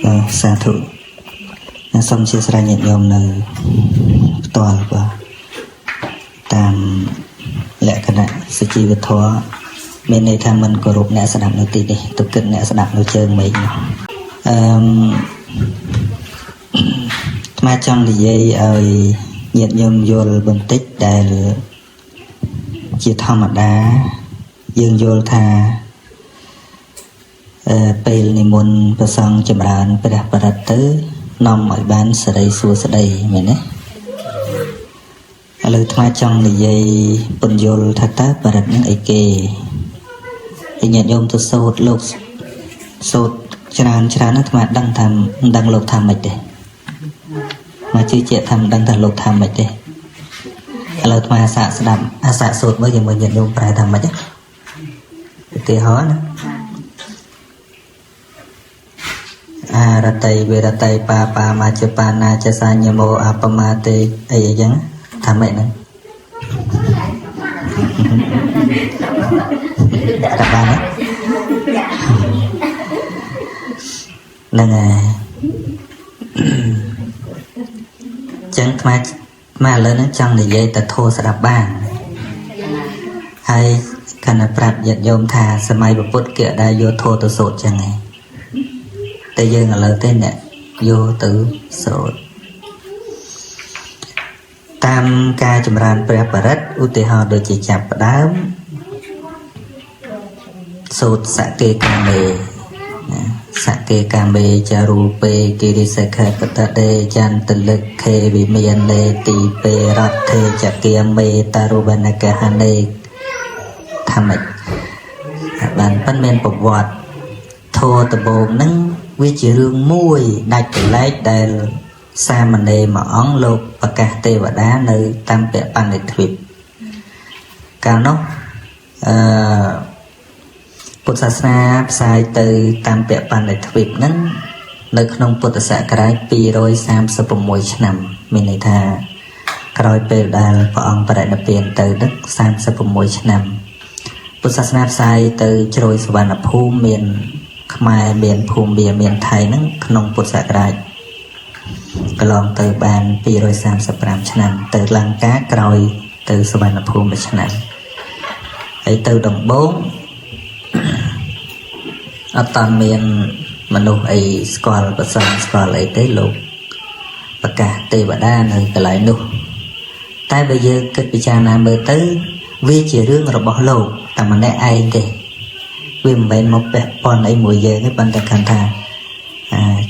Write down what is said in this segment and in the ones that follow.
បាទសាធុសូមអធិស្ឋានញាតិញោមនៅផ្ទាល់បាទតាមលក្ខណៈសុជីវធម៌មានន័យថាមិនគោរពអ្នកស្ដាប់នៅទីនេះទៅគិតអ្នកស្ដាប់នៅជើងមេឃនោះអឺមអាត្មាចង់និយាយឲ្យញាតិញោមយល់បន្តិចដែលជាធម្មតាយើងយល់ថាពេលនិមន្តព្រះសង្ឃចម្រើនព្រះបរិត្តទៅនាំឲ្យបានសិរីសួស្តីមែនទេឥឡូវអាត្មាចង់និយាយពន្យល់ថាតើបរិត្តនឹងអីគេហើយញាតិញោមទៅសូត្រលោកសូត្រច្រើនច្រើនណាស់អាត្មាដឹងថាមិនដឹងលោកថាម៉េចទេមកជឿជាក់ថាមិនដឹងថាលោកថាម៉េចទេឥឡូវអាត្មាសាកស្ដាប់អាសាកសូត្រមើលជាមួយញាតិញោមប្រែថាម៉េចឧទាហរណ៍ណាអារតីវេរតីបាបាមាចបាណាចសាញមោអបមាទេអីអីចឹងថាម៉េចហ្នឹងតែបានហ្នឹងហើយចឹងអាត្មាមកឥឡូវហ្នឹងចង់និយាយតែធោស្ដាប់បានហើយគណៈប្រាប់ញាតិញោមថាសម័យពុទ្ធគេអត់ដែលយកធោទៅសូត្រចឹងឯងតែយើងឥឡូវទេអ្នកយកទៅសូត្រតាមការចម្រើនព្រះបរិត្តឧទាហរណ៍ដូចជាចាប់ផ្ដើមសូត្រសកេកាមេសកេកាមេចារូពេគិរិសិក្ខបតដេចន្ទលិខេវិមាននេទីពេរដ្ឋេចគាមេតរុវនកហនេថាម៉េចបានប៉ិនមានប្រវត្តិធម៌ដំបូងហ្នឹងវាជារឿងមួយដាច់ប្រឡែកដែលសាមណេរមួយអង្គលោកប្រកាសទេវតានៅតាមពបណ្ឌិតទ្វីបកាលនោះពុទ្ធសាសនាផ្សាយទៅតាមពបណ្ឌិតទ្វីបហ្នឹងនៅក្នុងពុទ្ធសករាជ236ឆ្នាំមានន័យថាក្រោយពេលដែលព្រះអង្គបរិនិព្វានទៅនឹង36ឆ្នាំពុទ្ធសាសនាផ្សាយទៅជ្រោយសុវណ្ណភូមិមានខ្មែរមានភូមិមានថៃហ្នឹងក្នុងពុទ្ធសករាជកន្លងទៅបាន235ឆ្នាំទៅលង្កាក្រោយទៅសុវណ្ណភូមិមួយឆ្នាំហើយទៅដំបូងអត់តាន់មានមនុស្សអីស្គាល់ប្រសងស្គាល់អីទេលោកប្រកាសទេវតានៅកន្លែងនោះតែបើយើងគិតពិចារណាមើលទៅវាជារឿងរបស់លោកតែម្នាក់ឯងទេវាមិនមែនមកពាក់ព័ន្ធអីមួយយើងទេប៉ុន្តែគាត់ថា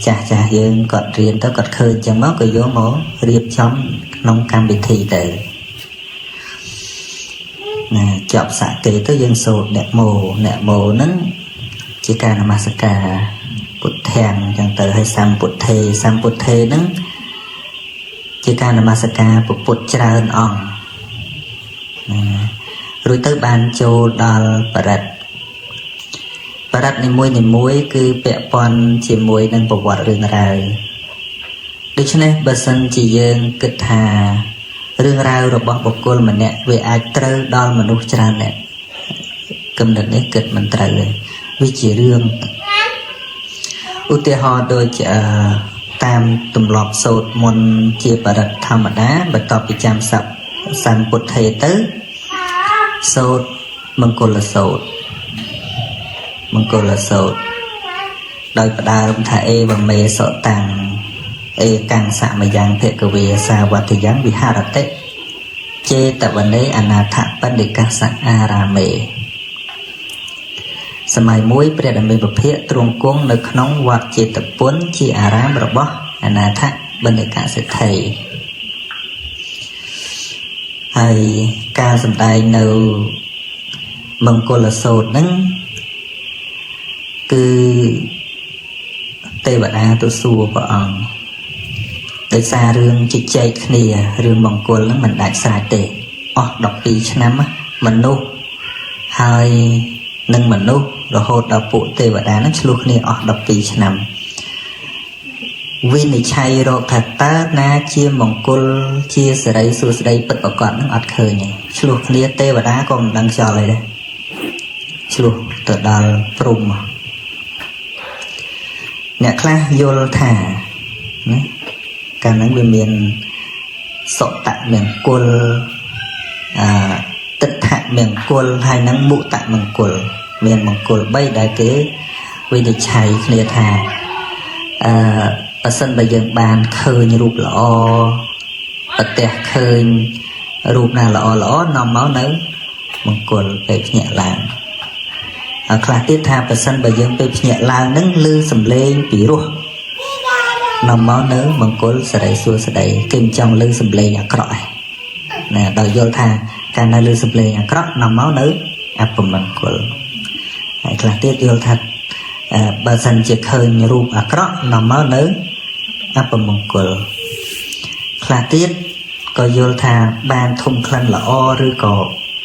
ចាស់ចាស់យើងគាត់រៀនទៅគាត់ឃើញចឹងមកក៏យកមករៀបចំក្នុងកម្មវិធីទៅណាចប់សកេទៅយើងសូត្រអ្នកមោអ្នកមោហ្នឹងជាការនមស្ការពុទ្ធាំចឹងទៅហើយសម្ពុទ្ធេសម្ពុទ្ធេហ្នឹងជាការនមស្ការពុទ្ធច្រើនអង្គណារួចទៅបានចូលដល់បរិត្តបរិត្តនីមួយនីមួយគឺពាក់ព័ន្ធជាមួយនឹងប្រវត្តិរឿងរ៉ាវដូច្នេះបើសិនជាយើងគិតថារឿងរ៉ាវរបស់បុគ្គលម្នាក់វាអាចត្រូវដល់មនុស្សច្រើនអ្នកគំនិតនេះគិតមិនត្រូវទេវាជារឿងឧទាហរណ៍ដូចតាមទម្លាប់សូត្រមន្តជាបរិត្តធម្មតាបន្ទាប់ពីចាំស័ព្ទសម្ពុទ្ធេទៅសូត្រមង្គលសូត្រមង្គលសូត្រដោយផ្ដើមថាអេវមេសុតាំងអេកាំងសមយ៉ាងភគវេសាវត្តយ៉ាងវិហរតិចេតវនេអនាថបណ្ឌិកសអារាមេសម័យមួយព្រះដ៏មានពភាកទ្រង់គង់នៅក្នុងវត្តចេតពុនជាអារាមរបស់អនាថបណ្ឌិកសេដ្ឋីហើយការសម្ដែងនៅមង្គលសូត្រហ្នឹងគឺទេវតាទៅសួរព្រះអង្គដោយសាររឿងជជែកគ្នារឿងមង្គលហ្នឹងមិនដាច់ស្រេចទេអស់12ឆ្នាំមនុស្សហើយនឹងមនុស្សរហូតដល់ពួកទេវតាហ្នឹងឆ្លោះគ្នាអស់12ឆ្នាំវិនិច្ឆ័យរកថាតើណាជាមង្គលជាសិរីសួស្តីពិតប្រាកដហ្នឹងអត់ឃើញទេឆ្លោះគ្នាទេវតាក៏មិនដឹងខ្យល់អីដែរឆ្លោះទៅដល់ព្រំ អ្នកខ្លះយល់ថាណាកាលហ្នឹងវាមានសុតមង្គលអទិដ្ឋមង្គលហើយនឹងមុតមង្គលមានមង្គល3ដែលគេវិនិច្ឆ័យគ្នាថាអឺបើសិនបើយើងបានឃើញរូបល្អប្រទះឃើញរូបណាល្អល្អនាំមកនៅមង្គលពេលភ្ញាក់ឡើងហើយខ្លះទៀតថាបើសិនបើយើងពេលភ្ញាក់ឡើងនឹងឮសំឡេងពីរោះនាំមកនៅមង្គលសិរីសួស្តីគេមិនចង់ឮសំឡេងអាក្រក់ឯណាដោយយល់ថាកាលណាឮសំឡេងអាក្រក់នាំមកនៅអពមង្គលហើយខ្លះទៀតយល់ថាបើសិនជាឃើញរូបអាក្រក់នាំមកនៅអពមង្គលខ្លះទៀតក៏យល់ថាបានធំក្លិនល្អឬក៏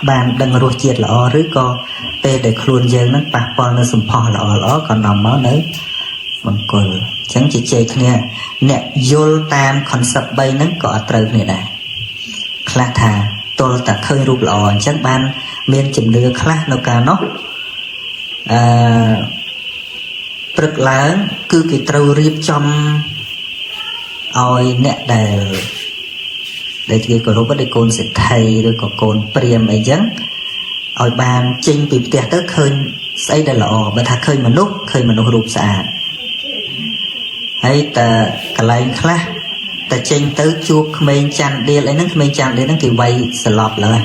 បានដឹងរសជាតិល្អឬក៏ពេលដែលខ្លួនយើងនឹងប៉ះពាល់នៅសម្ផស្សល្អល្អក៏នាំមកនៅមង្គលអញ្ចឹងជជែកគ្នាអ្នកយល់តាម concept 3ហ្នឹងក៏អត់ត្រូវគ្នាដែរខ្លះថាទល់តែឃើញរូបល្អអញ្ចឹងបានមានជំនឿខ្លះនៅកាលនោះអឺព្រឹកឡើងគឺគេត្រូវរៀបចំឲ្យអ្នកដែលគេគោរពដូចកូនសេដ្ឋីឬក៏កូនព្រាហ្មណ៍អីចឹងឲ្យបានចេញពីផ្ទះទៅឃើញស្អីដែលល្អបើថាឃើញមនុស្សឃើញមនុស្សរូបស្អាតហើយតើកន្លែងខ្លះតែចេញទៅជួបក្មេងច័ន្ទដៀលអីហ្នឹងក្មេងច័ន្ទដៀលហ្នឹងគេវាយសន្លប់ឡើយ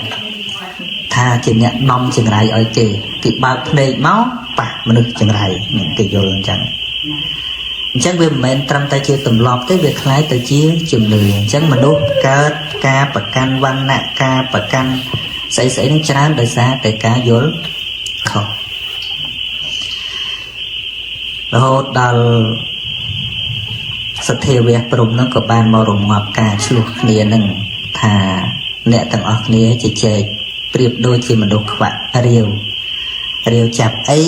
ថាជាអ្នកនាំចង្រៃឲ្យគេគេបើកភ្នែកមកប៉ះមនុស្សចង្រៃគេយល់អញ្ចឹងអញ្ចឹងវាមិនមែនត្រឹមតែជាទម្លាប់ទេវាคล้ายទៅជាជំនឿអញ្ចឹងមនុស្សកើតការប្រកាន់វណ្ណៈការប្រកាន់ស្អីស្អីនឹងច្រើនដោយសារតែការយល់ខុសរហូតដល់សទ្ធាវៈព្រំនឹងក៏បានមករងាប់ការឆ្លោះគ្នានឹងថាអ្នកទាំងអស់គ្នាជជែកប្រៀបដូចជាមនុស្សខ្វាក់រាវរាវចាប់អី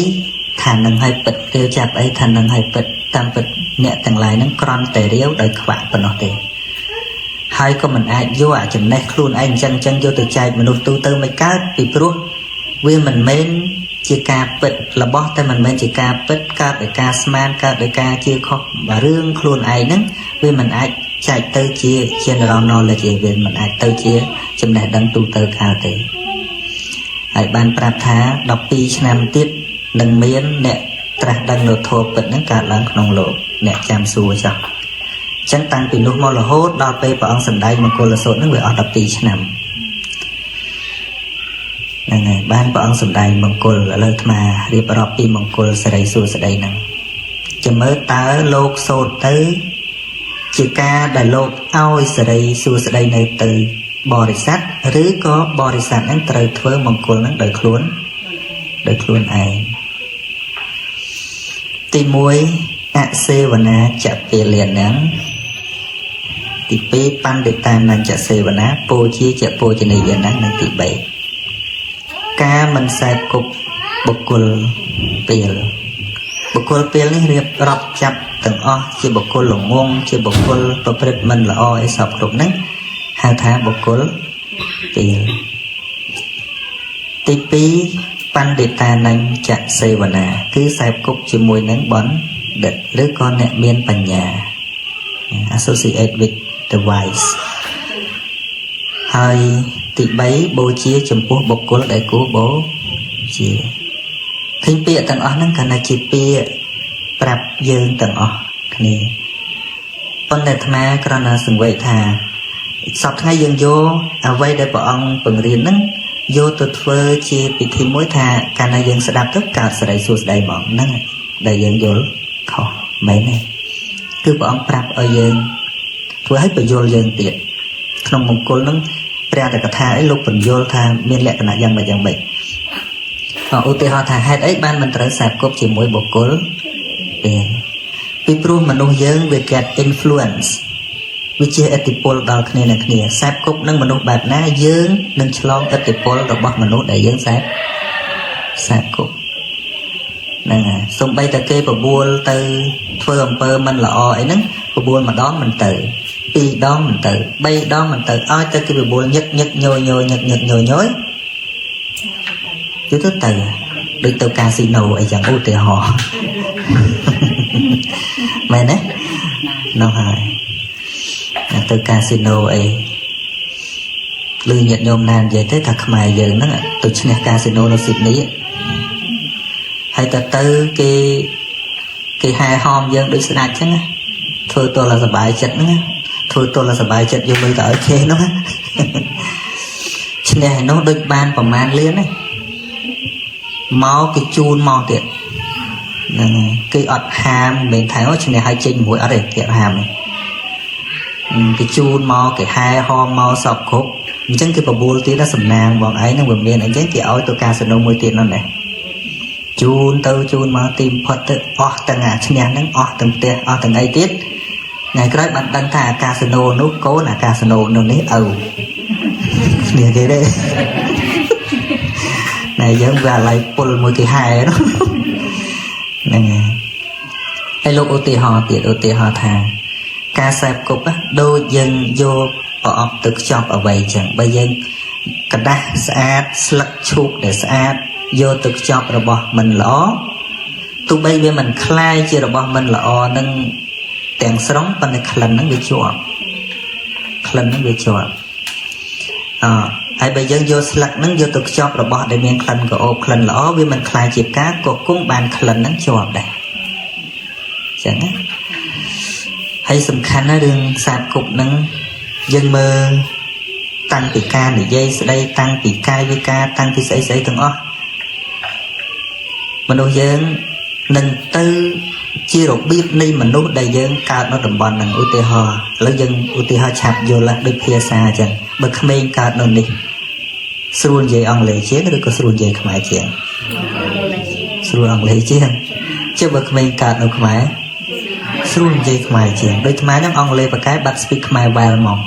ថានឹងឲ្យពិតរាវចាប់អីថានឹងឲ្យពិតតាមពិតអ្នកទាំងឡាយនឹងក្រំតែរាវដោយខ្វាក់ប៉ុណ្ណោះទេហើយក៏មិនអាចយកអាចំណេះខ្លួនឯងអញ្ចឹងអញ្ចឹងយកទៅចែកមនុស្សទូទៅមិនកើតពីព្រោះវាមិនមែនជាការពិតរបស់តែមិនមែនជាការពិតកើតដោយការស្មានកើតដោយការជឿខុសរឿងខ្លួនឯងហ្នឹងវាមិនអាចចែកទៅជា general knowledge ទេវាមិនអាចទៅជាចំណេះដឹងទូទៅកើតទេហើយបានប្រាប់ថា12ឆ្នាំទៀតនឹងមានអ្នកត្រាស់ដឹងនៅធម៌ពិតហ្នឹងកើតឡើងក្នុងលោកអ្នកចាំសួរចោះអញ្ចឹងតាំងពីនោះមករហូតដល់ពេលព្រះអង្គសម្ដែងមង្គលសូត្រហ្នឹងវាអស់12ឆ្នាំហ្នឹងហើយបានព្រះអង្គសម្ដែងមង្គលឥឡូវអាត្មារៀបរាប់ពីមង្គលសិរីសួស្តីហ្នឹងចាំមើលតើលោកសូត្រទៅជាការដែលលោកឲ្យសិរីសួស្តីនៅទៅបរិស័ទឬក៏បរិស័ទហ្នឹងត្រូវធ្វើមង្គលហ្នឹងដោយខ្លួនឯងទី1អសេវនាចពលានំទី2បណ្ឌិតានញ្ចសេវនាពូជាចពូជនីយនំនិងទី3ការមិនសែបគប់បុគ្គលពេលបុគ្គលពេលនេះរៀបរាប់ចាប់ទាំងអស់ជាបុគ្គលល្ងងជាបុគ្គលប្រព្រឹត្តមិនល្អអីសពគ្រប់ហ្នឹងហៅថាបុគ្គលពេលទី2បណ្ឌិតានញ្ចសេវនាគឺសែបគប់ជាមួយនឹងបណ្ឌិតឬក៏អ្នកមានបញ្ញា associate with the wise ហើយទី3បូជាចំពោះបុគ្គលដែលគួរបូជាឃើញពាក្យទាំងអស់ហ្នឹងគ្រាន់តែជាពាក្យប្រាប់យើងទាំងអស់គ្នាប៉ុន្តែអាត្មាគ្រាន់តែសង្វេគថាសពថ្ងៃយើងយកអ្វីដែលព្រះអង្គបង្រៀនហ្នឹងយកទៅធ្វើជាពិធីមួយថាកាលណាយើងស្ដាប់ទៅកើតសិរីសួស្តីហ្មងហ្នឹងដែលយើងយល់ខុសមែនទេគឺព្រះអង្គប្រាប់ឲ្យយើងធ្វើឲ្យបញ្យល់យើងទៀតក្នុងមង្គលហ្នឹងព្រះអត្ថកថាអីលោកបញ្យល់ថាមានលក្ខណៈយ៉ាងម៉េចយ៉ាងម៉េចឧទាហរណ៍ថាហេតុអីបានមិនត្រូវសែបគប់ជាមួយបុគ្គលពេលពីព្រោះមនុស្សយើងវា get influence វាជាឥទ្ធិពលដល់គ្នានឹងគ្នាសែបគប់នឹងមនុស្សបែបណាយើងនឹងឆ្លងឥទ្ធិពលរបស់មនុស្សដែលយើងសែបគប់ហ្នឹងហើយសំបីតែគេបបួលទៅធ្វើអំពើមិនល្អអីហ្នឹងបបួលម្ដងមិនទៅពីរដងមិនទៅបីដងមិនទៅឲ្យទៅគេបបួលញឹកញឹកញយញយញឹកញឹកញយញយទៅទៅទៅដូចទៅកាស៊ីណូអីចឹងឧទាហរណ៍ មែនទេនោះហើយទៅកាស៊ីណូអីឬញាតិញោមណានិយាយទៅថាខ្មែរយើងហ្នឹងទៅឈ្នះកាស៊ីណូនៅស៊ីដនីហើយទៅគេហែហោមយើងដូចស្ដេចចឹងណាធ្វើទល់តែសบายចិត្តហ្នឹងធ្វើទល់តែសบายចិត្តយកលុយទៅឲ្យគេនោះឈ្នះឯនោះដូចបានប្រមាណលានហ្នឹងមកគេជូនមកទៀតហ្នឹងគេអត់ហាមមិនមែនថាឈ្នះឲ្យចេញមួយអត់ទេគេអត់ហាមទេគេជូនមកគេហែហោមមកសពគ្រប់អញ្ចឹងគេបបួលទៀតណាសំណាងបងឯងហ្នឹងវាមានអញ្ចឹងគេឲ្យទៅកាស៊ីណូមួយទៀតនោះដែរជូនទៅជូនមកទីបំផុតទៅអស់ទាំងអាឈ្នះហ្នឹងអស់ទាំងផ្ទះអស់ទាំងអីទៀតថ្ងៃក្រោយបានដឹងថាអាកាស៊ីណូនោះកូនអាកាស៊ីណូនោះនេះឪគ្នាគេទេណែយើងវាអាឡ័យពុលមួយគេហែនោះហ្នឹងហើយលោកឧទាហរណ៍ទៀតឧទាហរណ៍ថាការសេពគប់ដូចយើងយកប្រអប់ទៅខ្ចប់អ្វីចឹងបើយើងក្រដាសស្អាតស្លឹកឈូកដែលស្អាតយកទៅខ្ចប់របស់មិនល្អទោះបីវាមិនคล้ายជារបស់មិនល្អនឹងទាំងស្រុងប៉ុន្តែក្លិនហ្នឹងវាជាប់ក្លិនហ្នឹងវាជាប់អហើយបើយើងយកស្លឹកហ្នឹងយកទៅខ្ចប់របស់ដែលមានក្លិនក្រអូបក្លិនល្អវាមិនคล้ายជាផ្កាក៏គង់បានក្លិនហ្នឹងជាប់ដែរចឹងណាហើយសំខាន់ណារឿងសាបគប់ហ្នឹងយើងមើលតាំងពីការនិយាយស្ដីតាំងពីកាយវិការតាំងពីស្អីស្អីទាំងអស់មនុស្សយើងនឹងទៅជារបៀបនៃមនុស្សដែលយើងកើតនៅតំបន់ហ្នឹងឧទាហរណ៍ឥឡូវយើងឧទាហរណ៍ឆាប់យល់ដូចភាសាអញ្ចឹងបើក្មេងកើតនៅនេះស្រួលនិយាយអង់គ្លេសជាងឬក៏ស្រួលនិយាយខ្មែរជាងស្រួលអង់គ្លេសជាងចុះបើក្មេងកើតនៅខ្មែរស្រួលនិយាយខ្មែរជាងដូចខ្មែរហ្នឹងអង់គ្លេសប្រកែបាត់ speak ខ្មែរ well ហ្មង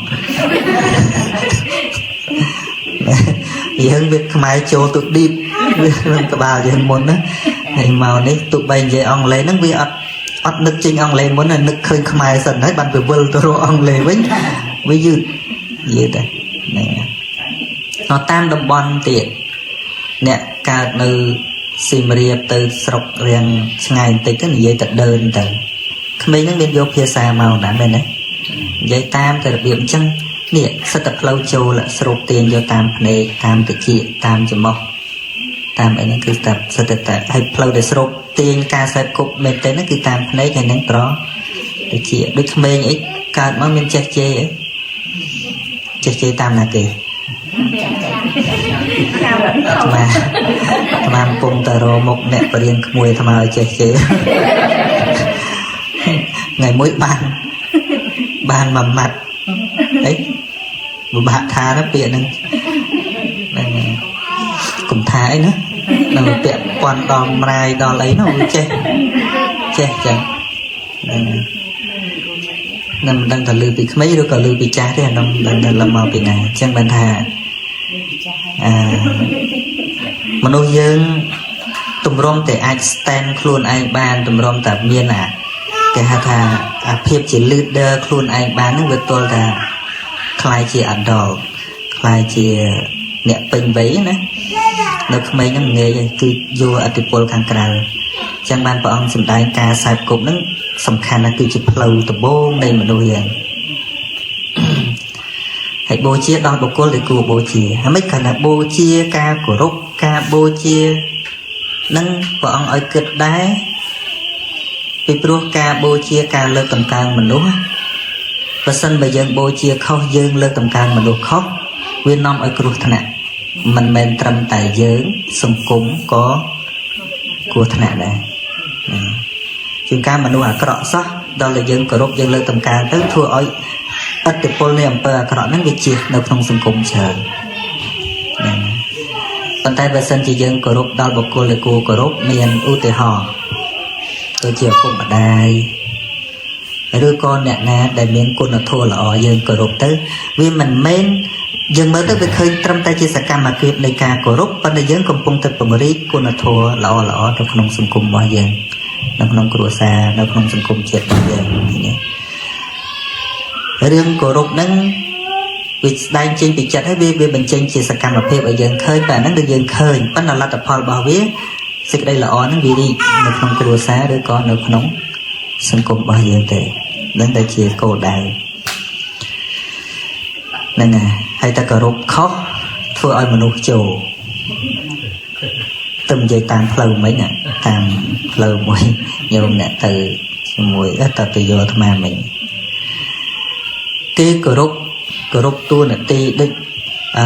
យើងវាខ្មែរចូលទៅ deep វាក្នុងក្បាលយើងមុនណាហើយមកនេះទោះបីនិយាយអង់គ្លេសហ្នឹងវាអត់នឹកចេញអង់គ្លេសមុនណានឹកឃើញខ្មែរសិនហើយបានទៅវិលទៅរកអង់គ្លេសវិញវាយឺតយឺតដែរហ្នឹងអត់តាមតំបន់ទៀតអ្នកកើតនៅសៀមរាបទៅស្រុករៀងឆ្ងាយបន្តិចទៅនិយាយទៅដើនទៅក្មេងហ្នឹងមានយកភាសាមកណាមែនទេនិយាយតាមតែរបៀបអញ្ចឹងនេះសិតតែផ្លូវចូលស្រូបទាញយកតាមភ្នែកតាមតិចតាមច្រមុះតាមអីហ្នឹងគឺតែសិតតែហើយផ្លូវដែលស្រូបទាញការសេពគប់មែនទេហ្នឹងគឺតាមភ្នែកហើយនឹងត្រតិចដូចក្មេងអីកើតមកមានចេះជេរអីចេះជេរតាមណាគេអាត្មាកំពុងតែរមុខអ្នកបរៀនក្មួយអាត្មាឲ្យចេះជេរថ្ងៃមួយបានមួយម៉ាត់អីពិបាកថាណាពាក្យហ្នឹងហ្នឹងកុំថាអីណានឹងពាក្យពាន់ដល់ម្រាយដល់អីនោះវាចេះចេះចឹងហ្នឹងនឹងមិនដឹងថាលឺពីក្មេងឬក៏លឺពីចាស់ទេអានោះមិនដឹងថាលឹមមកពីណាអញ្ចឹងបានថាមនុស្សយើងទម្រាំតែអាច stand ខ្លួនឯងបានទម្រាំតែមានអាគេហៅថាអាភាពជា leader ខ្លួនឯងបានហ្នឹងវាទល់ថាคล้ายជា adult คล้ายជាអ្នកពេញវ័យណានៅក្មេងហ្នឹងងាយគឺយកឥទ្ធិពលខាងក្រៅអញ្ចឹងបានព្រះអង្គសម្ដែងការសេពគប់ហ្នឹងសំខាន់ណាស់គឺជាផ្លូវដំបូងនៃមនុស្សយើងហើយបូជាដល់បុគ្គលដែលគួរបូជាហើយមិនគ្រាន់តែបូជាការគោរពការបូជានឹងព្រះអង្គឲ្យគិតដែរពីព្រោះការបូជាការលើកតម្កើងមនុស្សបើសិនបើយើងបូជាខុសយើងលើកតម្កើងមនុស្សខុសវានាំឲ្យគ្រោះថ្នាក់មិនមែនត្រឹមតែយើងសង្គមក៏គ្រោះថ្នាក់ដែរជាងការមនុស្សអាក្រក់សោះដល់តែយើងគោរពយើងលើកតម្កើងទៅធ្វើឲ្យឥទ្ធិពលនៃអំពើអាក្រក់ហ្នឹងវាជះនៅក្នុងសង្គមច្រើនហ្នឹងប៉ុន្តែបើសិនជាយើងគោរពដល់បុគ្គលដែលគួរគោរពមានឧទាហរណ៍ដូចជាឪពុកម្ដាយឬក៏អ្នកណាដែលមានគុណធម៌ល្អយើងគោរពទៅវាមិនមែនយើងមើលទៅវាឃើញត្រឹមតែជាសកម្មភាពនៃការគោរពប៉ុន្តែយើងកំពុងតែពង្រីកគុណធម៌ល្អៗនៅក្នុងសង្គមរបស់យើងនៅក្នុងគ្រួសារនៅក្នុងសង្គមជាតិរបស់យើងឃើញទេរឿងគោរពហ្នឹងវាស្ដែងចេញពីចិត្តហើយវាបញ្ចេញជាសកម្មភាពឲ្យយើងឃើញតែហ្នឹងគឺយើងឃើញប៉ុន្តែលទ្ធផលរបស់វាសេចក្តីល្អហ្នឹងវារីកនៅក្នុងគ្រួសារឬក៏នៅក្នុង សង្គមរបស់យើងទេនឹងតែជាគោលដៅហ្នឹងហើយតែគោរពខុសធ្វើឲ្យមនុស្សចូលទៅនិយាយតាមផ្លូវមិញតាមផ្លូវមួយញោមអ្នកទៅជាមួយតទៅយកអាត្មាមិញគេគោរពគោរពតួនាទីដូចអឺ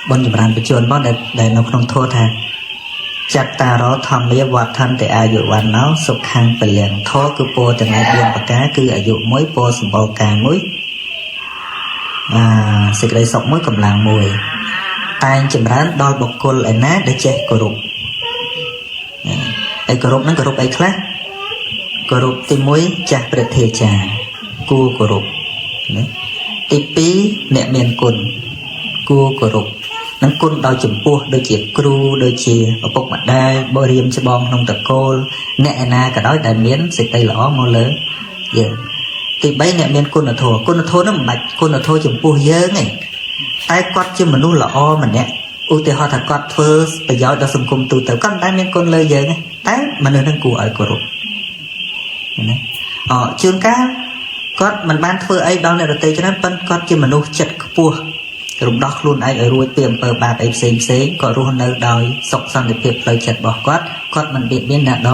បុណ្យចម្រើនបច្ចុប្បន្នមកដែលនៅក្នុងធម៌ថាចត្តារោធម្មាវត្ថន្តិអាយុវណ្ណោសុខੰពលំធម៌គឺពោទាំងឯ4ប្រការគឺអាយុមួយពោសម្បុរកាយមួយអាសេចក្តីសុខមួយកម្លាំងមួយតែងចម្រើនដល់បុគ្គលឯណាដែលចេះគោរពហើយគោរពហ្នឹងគោរពអីខ្លះគោរពទី1ចាស់ព្រះធាចារគួរគោរពណាទី2អ្នកមានគុណគួរគោរពនឹងគុណដោយចំពោះដូចជាគ្រូដូចជាឪពុកម្ដាយបរិមច្បងក្នុងតកូលអ្នកឯណាក៏ដោយដែលមានសេចក្តីល្អមកលើយើងទី3អ្នកមានគុណធម៌គុណធម៌នោះមិនបាច់គុណធម៌ចំពោះយើងទេតែគាត់ជាមនុស្សល្អម្នាក់ឧទាហរណ៍ថាគាត់ធ្វើប្រយោជន៍ដល់សង្គមទូទៅគាត់មិនដែលមានគុណលើយើងទេតែមនុស្សនឹងគួរឲ្យគោរពណាអជួនកាលគាត់មិនបានធ្វើអីដល់អ្នកដទៃច្រើនប៉ុន្តែគាត់ជាមនុស្សចិត្តខ្ពស់រំដោះខ្លួនឯងឲ្យរួចពីអំពើបាបអីផ្សេងផ្សេងក៏រស់នៅដោយសុខសន្តិភាពផ្លូវចិត្តរបស់គាត់គាត់មិនបៀតបៀនអ្នកដ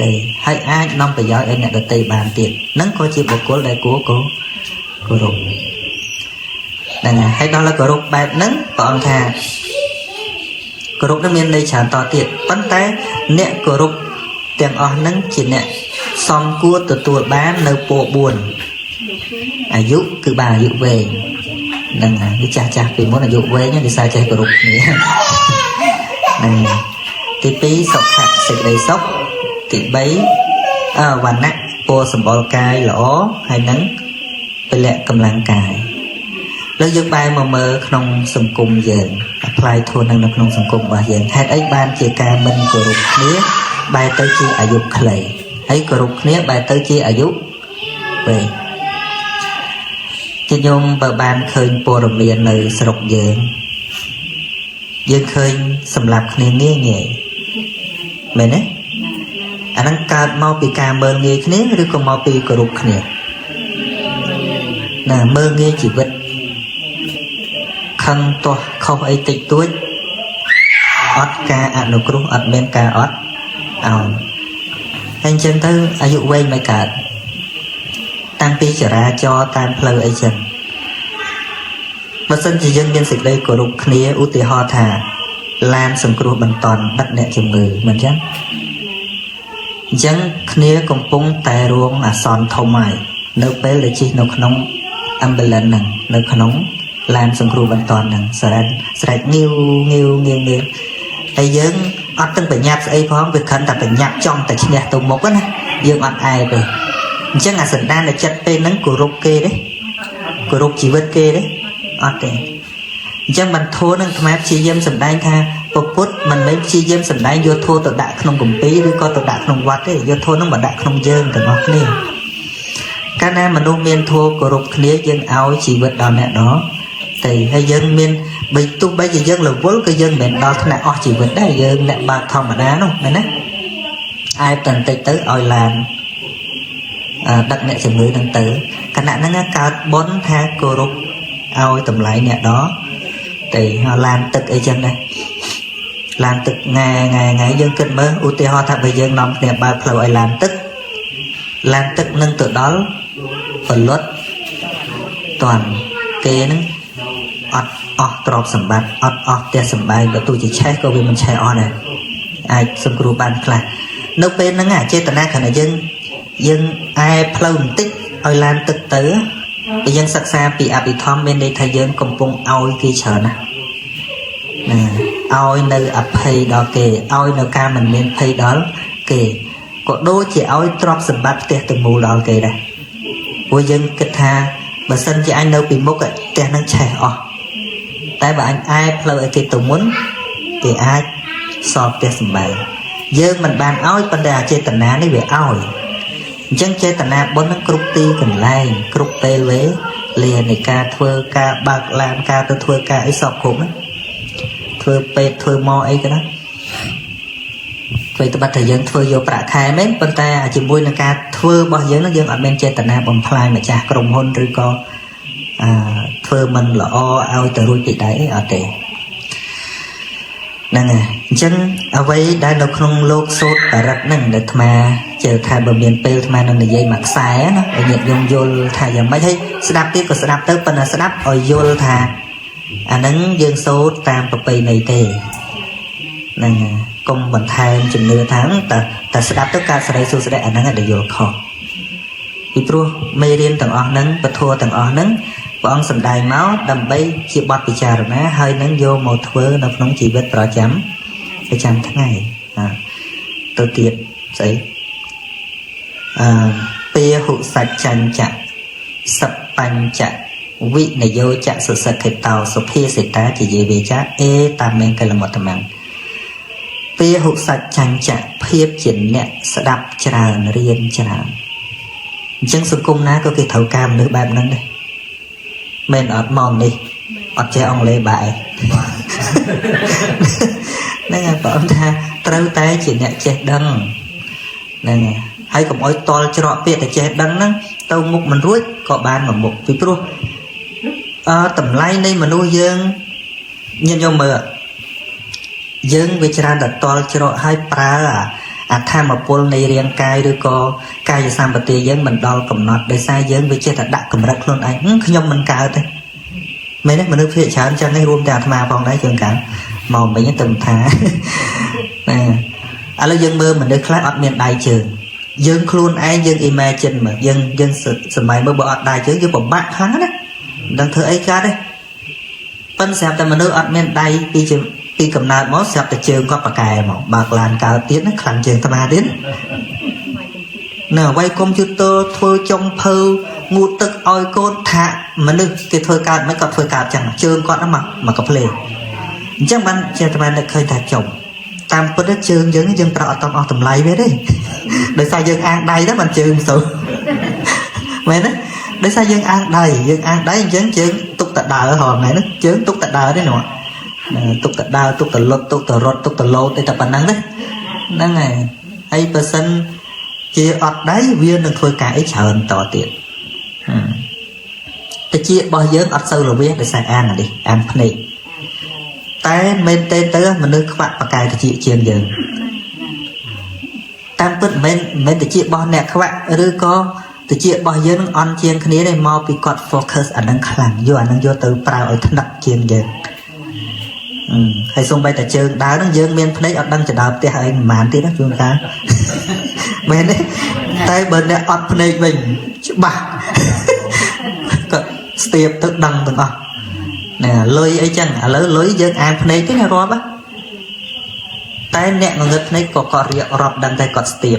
ទៃហើយអាចនាំប្រយោជន៍ឲ្យអ្នកដទៃបានទៀតនឹងក៏ជាបុគ្គលដែលគួរគោរពហ្នឹងហើយដល់គោរពបែបហ្នឹងព្រះអង្គថាគោរពនឹងមានន័យច្រើនតទៀតប៉ុន្តែអ្នកគោរពទាំងអស់ហ្នឹងជាអ្នកសមគួរទទួលបាននៅពរ4អាយុគឺបានអាយុវែងហ្នឹងហើយចាស់ចាស់ពីមុនអាយុវែងដោយសារចេះគោរពគ្នាហ្នឹងទី2សុខៈសេចក្តីសុខទី3វណ្ណៈពរសម្បុរកាយល្អហើយនឹងពលៈកម្លាំងកាយលើយើងបែរមកមើលក្នុងសង្គមយើង apply ធម៌នឹងនៅក្នុងសង្គមរបស់យើងហេតុអីបានជាការមិនគោរពគ្នាបែរទៅជាអាយុខ្លីហើយគោរពគ្នាបែរទៅជាអាយុវែងជាញោមបើបានឃើញព័ត៌មាននៅស្រុកយើងយើងឃើញសម្លាប់គ្នាងាយងាយមែនទេអាហ្នឹងកើតមកពីការមើលងាយគ្នាឬក៏មកពីគោរពគ្នាណាមើលងាយជីវិតខឹងទាស់ខុសអីតិចតួចអត់ការអនុគ្រោះអត់មានការអត់អោនហើយអញ្ចឹងទៅអាយុវែងមិនកើតតាំងពីចរាចរណ៍តាមផ្លូវអីចឹងបើសិនជាយើងមានសេចក្តីគោរពគ្នាឧទាហរណ៍ថាឡានសង្គ្រោះបន្ទាន់ដឹកអ្នកជំងឺមិនចឹងអញ្ចឹងគ្នាកំពុងតែរងអាសន្នធំហើយនៅពេលដែលជិះនៅក្នុង ambulance ហ្នឹងនៅក្នុងឡានសង្គ្រោះបន្ទាន់ហ្នឹងស្រែកស្រែកងាវងាវងាវងាវហើយយើងអត់ទាំងប្រញាប់ស្អីផងវាគ្រាន់តែប្រញាប់ចង់តែឈ្នះទៅមុខណាយើងអត់អែបទេអញ្ចឹងអាសន្តានចិត្តពេលហ្នឹងគោរពគេទេគោរពជីវិតគេទេអត់ទេអញ្ចឹងបានធម៌នឹងអាត្មាព្យាយាមសម្ដែងថាពុទ្ធមិនមែនព្យាយាមសម្ដែងយកធម៌ទៅដាក់ក្នុងគម្ពីរឬក៏ទៅដាក់ក្នុងវត្តទេយកធម៌នឹងមកដាក់ក្នុងយើងទាំងអស់គ្នាកាលណាមនុស្សមានធម៌គោរពគ្នាយើងឲ្យជីវិតដល់អ្នកដទៃហើយយើងមានបីទោះបីជាយើងរវល់ក៏យើងមិនមែនដល់ថ្នាក់អស់ជីវិតដែរយើងអ្នកបើកធម្មតានោះមែនទេអែបតែបន្តិចទៅឲ្យឡានដឹកអ្នកជំងឺនឹងទៅខណៈហ្នឹងកើតបុណ្យថាគោរពឲ្យតម្លៃអ្នកដទៃហើយឡានទឹកអីចឹងដែរឡានទឹកថ្ងៃថ្ងៃថ្ងៃយើងគិតមើលឧទាហរណ៍ថាបើយើងនាំគ្នាបើកផ្លូវឲ្យឡានទឹកឡានទឹកនឹងទៅដល់ផលិតតាន់គេនឹងអត់អស់ទ្រព្យសម្បត្តិអត់អស់ផ្ទះសម្បែងបើទោះជាឆេះក៏វាមិនឆេះអស់ដែរអាចសង្គ្រោះបានខ្លះនៅពេលហ្នឹងអាចេតនាខណៈយើងអែផ្លូវបន្តិចឲ្យឡានទឹកទៅពេលយើងសិក្សាពីអភិធម្មមានន័យថាយើងកំពុងឲ្យគេច្រើនណាស់ណាឲ្យនៅអភ័យដល់គេឲ្យនៅការមិនមានភ័យដល់គេក៏ដូចជាឲ្យទ្រព្យសម្បត្តិផ្ទះទាំងមូលដល់គេដែរព្រោះយើងគិតថាបើសិនជាអញនៅពីមុខផ្ទះនឹងឆេះអស់តែបើអញអែផ្លូវឲ្យគេទៅមុនគេអាចសល់ផ្ទះសម្បែងយើងមិនបានឲ្យប៉ុន្តែអាចេតនានេះវាឲ្យអញ្ចឹងចេតនាបុណ្យនឹងគ្រប់ទីកន្លែងគ្រប់ពេលវេលានៃការធ្វើការបើកឡានការទៅធ្វើការអីសពគ្រប់ណាធ្វើពេទ្យធ្វើមកអីក៏ណា ធ្វើត្បិតតែយើងធ្វើយកប្រាក់ខែមែនប៉ុន្តែជាមួយនឹងការធ្វើរបស់យើងនឹងយើងអត់មានចេតនាបំផ្លាញម្ចាស់ក្រុមហ៊ុនឬក៏អឺធ្វើមិនល្អឲ្យទៅរួចពីដៃអីអត់ទេហ្នឹងហើយអញ្ចឹងអ្វីដែលនៅក្នុងលោកសូត្របរិទ្ធហ្នឹងដែលអាត្មាជឿថាបើមានពេលអាត្មានឹងនិយាយមួយខ្សែណាឲ្យញាតិញោមយល់ថាយ៉ាងម៉េចហើយស្ដាប់ទៀតក៏ស្ដាប់ទៅប៉ុន្តែស្ដាប់ឲ្យយល់ថាអាហ្នឹងយើងសូត្រតាមប្រពៃណីទេហ្នឹងហើយកុំបន្ថែមជំនឿថាតែតែស្ដាប់ទៅកើតសេរីសួស្តីអាហ្នឹងឯងដែលយល់ខុសពីព្រោះមេរៀនទាំងអស់ហ្នឹងពធទាំងអស់ហ្នឹងព្រះអង្គសម្ដែងមកដើម្បីជាបទពិចារណាហើយនឹងយកមកធ្វើនៅក្នុងជីវិតប្រចាំថ្ងៃទៅទៀតស្អីអឺពាហុសច្ចញ្ចៈសបញ្ចវិនយោចៈសុសិទ្ធិតោសុភាសិតាជាយេវេចាអេតាមង្គលមត្តមੰពាហុសច្ចញ្ចៈភាពជាអ្នកស្ដាប់ច្រើនរៀនច្រើនអញ្ចឹងសង្គមណាក៏គេត្រូវការមនុស្សបែបហ្នឹងដែរមែនអត់មកនេះអត់ចេះអង់គ្លេសបែហ្នឹងហើយបងថាត្រូវតែជាអ្នកចេះដឹងហ្នឹងហើយកុំអោយតល់ច្រកពាក្យតែចេះដឹងហ្នឹងទៅមុខមិនរួចក៏បានមកមុខពីព្រោះអឺតម្លៃនៃមនុស្សយើងញាតិញោមមើលយើងវាច្រើនតែតល់ច្រកហើយប្រើអាធម្មពលនៃរាងកាយឬក៏កាយសម្បទាយើងមិនដល់កំណត់ដោយសារយើងវាចេះតែដាក់កម្រិតខ្លួនឯងខ្ញុំមិនកើតទេមែនទេមនុស្សភាគច្រើនចឹងឯងរួមទាំងអាត្មាផងដែរជួនកាលមកវិញទៅថាណាឥឡូវយើងមើលមនុស្សខ្លះអត់មានដៃជើងយើងខ្លួនឯងយើង imagine មើលយើងយើងសម័យមើលបើអត់ដៃជើងយើងពិបាកខ្លាំងណាមិនដឹងធ្វើអីកើតទេប៉ិនស្រាប់តែមនុស្សអត់មានដៃពីពីកំណើតមកស្រាប់តែជើងគាត់ប្រកែមកបើកឡានកើតទៀតណាខ្លាំងជាងអាត្មាទៀតនៅអ្វីកុំព្យូទ័រធ្វើចុងភៅងូតទឹកឲ្យកូនថាមនុស្សគេធ្វើកើតមិនគាត់ធ្វើកើតចឹងជើងគាត់ហ្នឹងមកកាផ្លេអញ្ចឹងបានជាអាត្មានឹកឃើញថាចុំតាមពិតជើងយើងយើងប្រើអត់តអស់តម្លៃវាទេដោយសារយើងអាងដៃទៅបានជើងសូវមែនទេដោយសារយើងអាងដៃយើងអាងដៃអញ្ចឹងជើងទុកតដើររាល់ថ្ងៃហ្នឹងជើងទុកតដើរទេណាទុកតដើរទុកតលុតទុកតរត់ទុកតលោតអីតែប៉ុណ្្នឹងទេហ្នឹងហើយហើយបើសិនជាអត់ដៃវានឹងធ្វើការអីច្រើនតទៀតតិចរបស់យើងអត់សូវរវះដោយសារអាងនេះអាងភ្នែកតែមែនទេទៅមនុស្សខ្វាក់បកែតិចជាងយើងតាមពិតមិនមែនតិចរបស់អ្នកខ្វាក់ឬក៏តិចរបស់យើងនឹងអន់ជាងគ្នាទេមកពីគាត់ focus អានឹងខ្លាំងយកអានឹងយកទៅប្រើឲ្យថ្នឹកជាងយើងហើយសូម្បីតែជើងដើរនឹងយើងមានភ្នែកអត់ដឹងចដើផ្ទះឯងប្រហែលទៀតណាជួនកាលមែនទេតែបើអ្នកអត់ភ្នែកវិញច្បាស់ក៏ស្ទាបទៅដឹងទាំងអស់ណែលុយអីចឹងឥឡូវលុយយើងអានភ្នែកទេណារាប់តែអ្នកងងឹតភ្នែកក៏គាត់រៀបរាប់ដឹងតែគាត់ស្ទាប